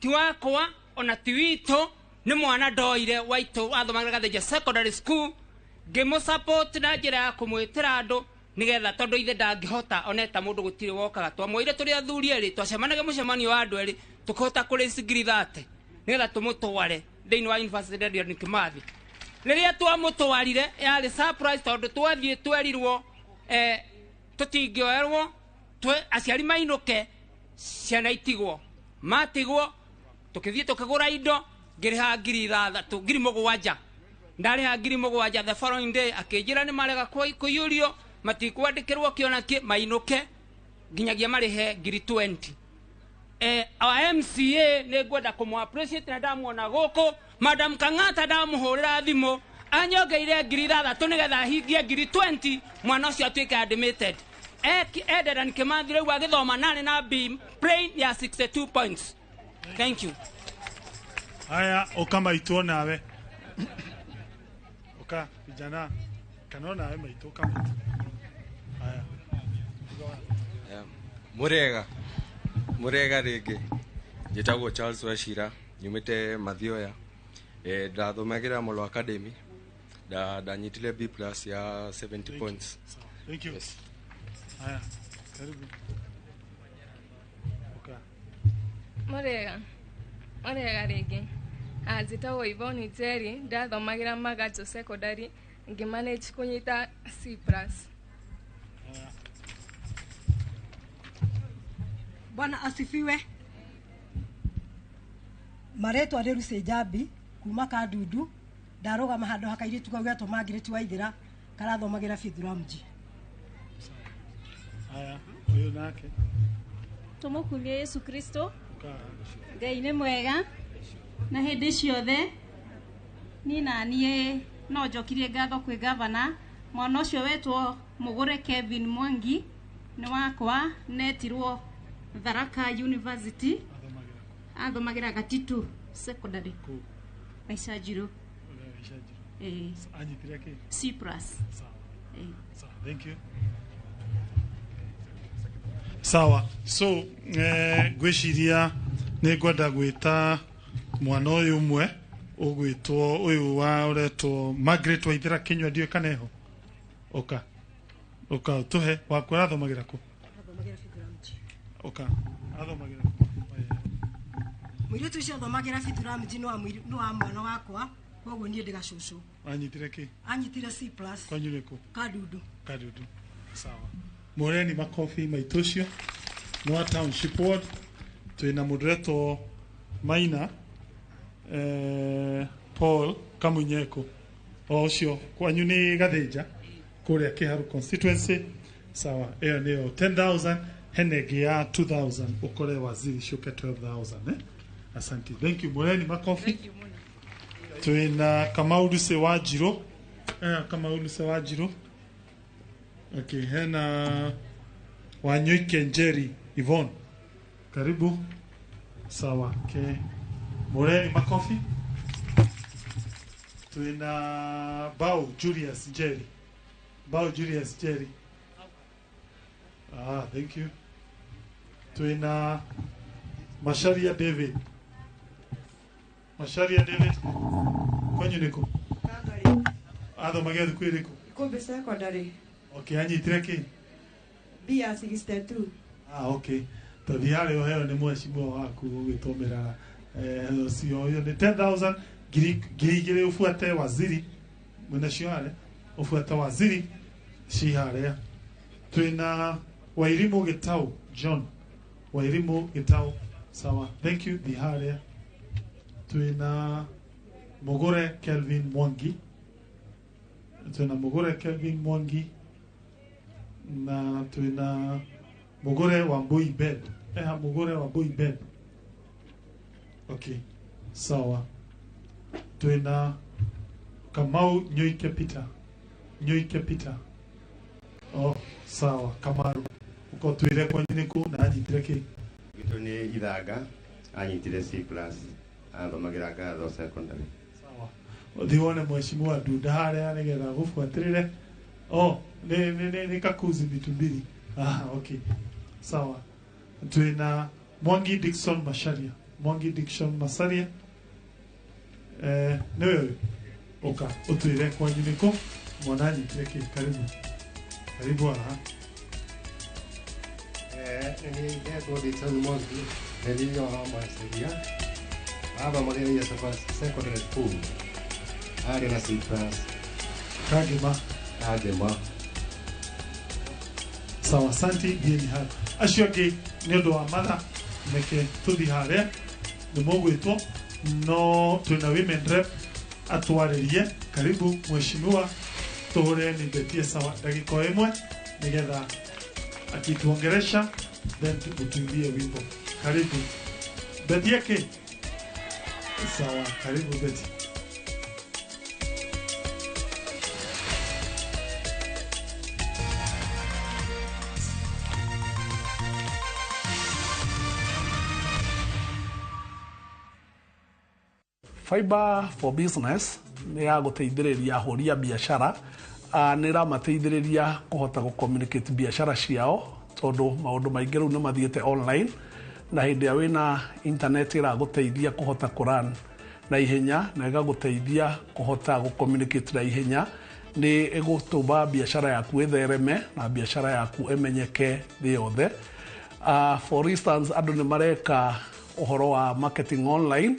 ti wakwa ona ti witũ, nĩ mwana ndoire waitũ athomagira Gathĩnja Secondary School. Ngĩmũ support na njĩra ya kũmwĩtĩra andũ nĩgetha tondũ ithe ndangĩhota oneta mũndũ gũtirĩ wokaga. Twamwoire tũrĩ athuri erĩ, twacemanagia mũcemanio wa andũ erĩ tũkĩhota kũraise ngiri 30 nĩgetha tũmũtware thĩinĩ wa University ya Dedan Kimathi. Rĩrĩa twamũtwarire yarĩ surprise tondũ twathiĩ twerirwo tũtingĩoerwo, aciari mainũke ciana itigwo. Matigwo tũkĩthiĩ tũkĩgũra indo, ngĩrĩha ngiri ithathatũ, ngiri mũgwanja. Ndarĩha ngiri mũgwanja the following day akĩnjĩra nĩ marega kũiyũrio, matikwandĩkĩrwo kĩona kĩ, mainũke nginyagia marĩhe ngiri 20. Our MCA nĩ ngwenda kũmũ appreciate na ndamuona gũkũ. Madam Kang'ata ndamũhũrĩra thimũ anyongeire ngiri ithathatũ nĩgetha ahingie ngiri 20 mwana ũcio atuĩke admitted. Dedan Kimathi rĩu agĩthoma narĩ na B plain ya 62 points. Thank you. Haya, ũka maitũ nawe. Ũka vijana kana nawe maitũ, ũka maitũ. Haya. Mũrĩega. Mũrĩega rĩngĩ. Njĩtagwo Charles Wachira, nyumĩte Mathioya. Ndathomagĩra Molo Academy. Ndanyitire B+ ya 70 points. Thank you. Yes. Haya, karibu. Ũka. Mũrĩega. Mũrĩega rĩngĩ. Njĩtagwo Yvonne Njeri, ndathomagĩra Magacho Secondary, ngĩmanage kũnyita C+. Bwana asifiwe. Marĩtwa nĩ Lucy Njambi kuma Kandundu, ndarũgama handũ ha kairĩtu kau getwo Margaret Waithera karathomagĩra Fithuramji. Haya, ũyũ nake. Tũmũkumie Yesu Kristo. Ngai nĩ mwega na hĩndĩ ciothe. Niĩ na niĩ no njokirie ngatho kwĩ gavana. Mwana ũcio wetwo Mũgũre Kevin Mwangi nĩ wakwa, netirwo Tharaka University, athomagira Gatitu Secondary Gaicanjirũ. Anyitire kĩ? C+. Sawa. Thank you. Sawa. So ngwĩciria nĩ ngwenda gwĩta mwana ũyũ ũmwe ũgwĩtwo ũyũ wa ũretwo Margaret Waithera Kĩnyua, ndiũĩ kana eho. Ũka. Ũka ũtũhe waku ũrathomagĩra kũ? Ũka. Athomagĩra kũ? Mũirĩtu ũcio athomagĩra Fithuramji nĩ wa mwana wakwa, koguo niĩ ndĩ gacũcũ. Anyitire kĩ? Anyitire C+. Kwanyu nĩ kũ? Kandundu. Kandundu. Sawa. Mũreni makobi maitũ ũcio nĩ wa Township Ward. Twĩna mũndũ ũretwo Maina Paul Kamunyeko, o ũcio kwanyu nĩ Gathĩnja kũrĩa Kĩharu constituency. Sawa, ĩyo nĩyo 10,000, hena ĩngĩ ya 2,000 ũkore waziri ciũke 12,000. Asante. Thank you. Mũreni makobi. Twĩna Kamau Lucy Wanjiru. Kamau Lucy Wanjiru. Okay, hena Wanyuike Njeri Yvonne. Karibu. Sawa. Okay. Mũreni makobi. Twĩna Bau Julius Njeri. Bao Julius Jerry. Ah, thank you. Twina Masharia David. Masharia David. Kwanyu nĩkũ? Athomagia thukuru ĩrĩkũ? Ikumbi Secondary. Okay, anyitire kĩ? B ya 62. Ah, okay. Tũthiĩ harĩa ũheo nĩ mheshimiwa waku ũgwĩtwo Mĩrara. Ũcio ũyũ nĩ 10,000 2,000 ũbuate waziri. Mwĩnacio harĩa? Ũbuate waziri ci harĩa. Twĩna Wairimu Gitau John. Wairimu Gitau. Sawa. Thank you. Thiĩ harĩa. Twĩna Mugure Kelvin Mwangi. Twĩna Mugure Kelvin Mwangi na twĩna Mugure Wambui Ben. Eha Mugure Wambui Ben. Okay. Sawa. Twĩna Kamau Nyoike Peter. Nyoike Peter. Oh, sawa. Kamaru. Uko twĩre kwanyu nĩkũ na anyitire kĩ? Gitũ nĩ Ithanga, anyitire C plus, athomagĩra Ngatho Secondary. Ũthiĩ wone mheshimiwa Ndunda harĩa nĩgetha agũbuatĩrĩre. Oh, nĩ Kakuzi Mitumbiri. Ah, okay. Sawa. Twĩna Mwangi Dickson Macharia. Mwangi Dickson Macharia. Nĩwe ũyũ? Ũka ũtwĩre kwanyu nĩkũ mwana anyitire kĩ? Karibu. Karibu haha. Nĩ Dickson Mwangi, nĩ niĩ wa Macharia. Athomagĩra Iyasaba Secondary School. Arĩ na C plus. Kagema. Kagema. Sawa, asante thiĩni hau. Acio angĩ nĩ ũndũ wa matha reke tũthiĩ harĩa nĩ mũgwĩtwo no twĩna women rep atwarĩrie. Karibu mheshimiwa, tũhũre ni Betie sawa ndagĩka o ĩmwe nĩgetha akituongeresha then tuimbie wimbo. Karibu Betie kĩ? Sawa, karibu Betty. Fiber for Business nĩ ya gũteithĩrĩria ahũri a biacara, nĩ ĩramateithĩrĩria kũhota gũ communicate biacara ciao tondũ maũndũ maingĩ rĩu nĩ mathiĩte online na hĩndĩ ĩrĩa wĩna internet ĩragũteithia kũhota kũran na ihenya na ĩgagũteithia kũhota gũ communicate na ihenya nĩ ĩgũtũma biacara yaku ĩthereme na biacara yaku ĩmenyeke thĩ yothe. For instance, andũ nĩ mareka ũhoro wa marketing online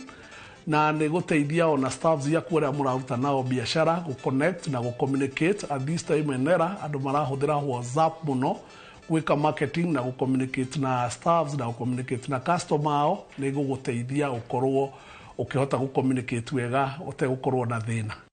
na nĩ gũteithia ona staff ciaku arĩa mũraruta nao biacara gũ connect na gũ communicate. At this time and era andũ marahũthĩra WhatsApp mũno gwĩka marketing na gũ communicate na staffs na gũ communicate na customer ao. Nĩ gũgũteithia ũkorwo ũkĩhota gũ communicate wega ũtegũkorwo na thĩna.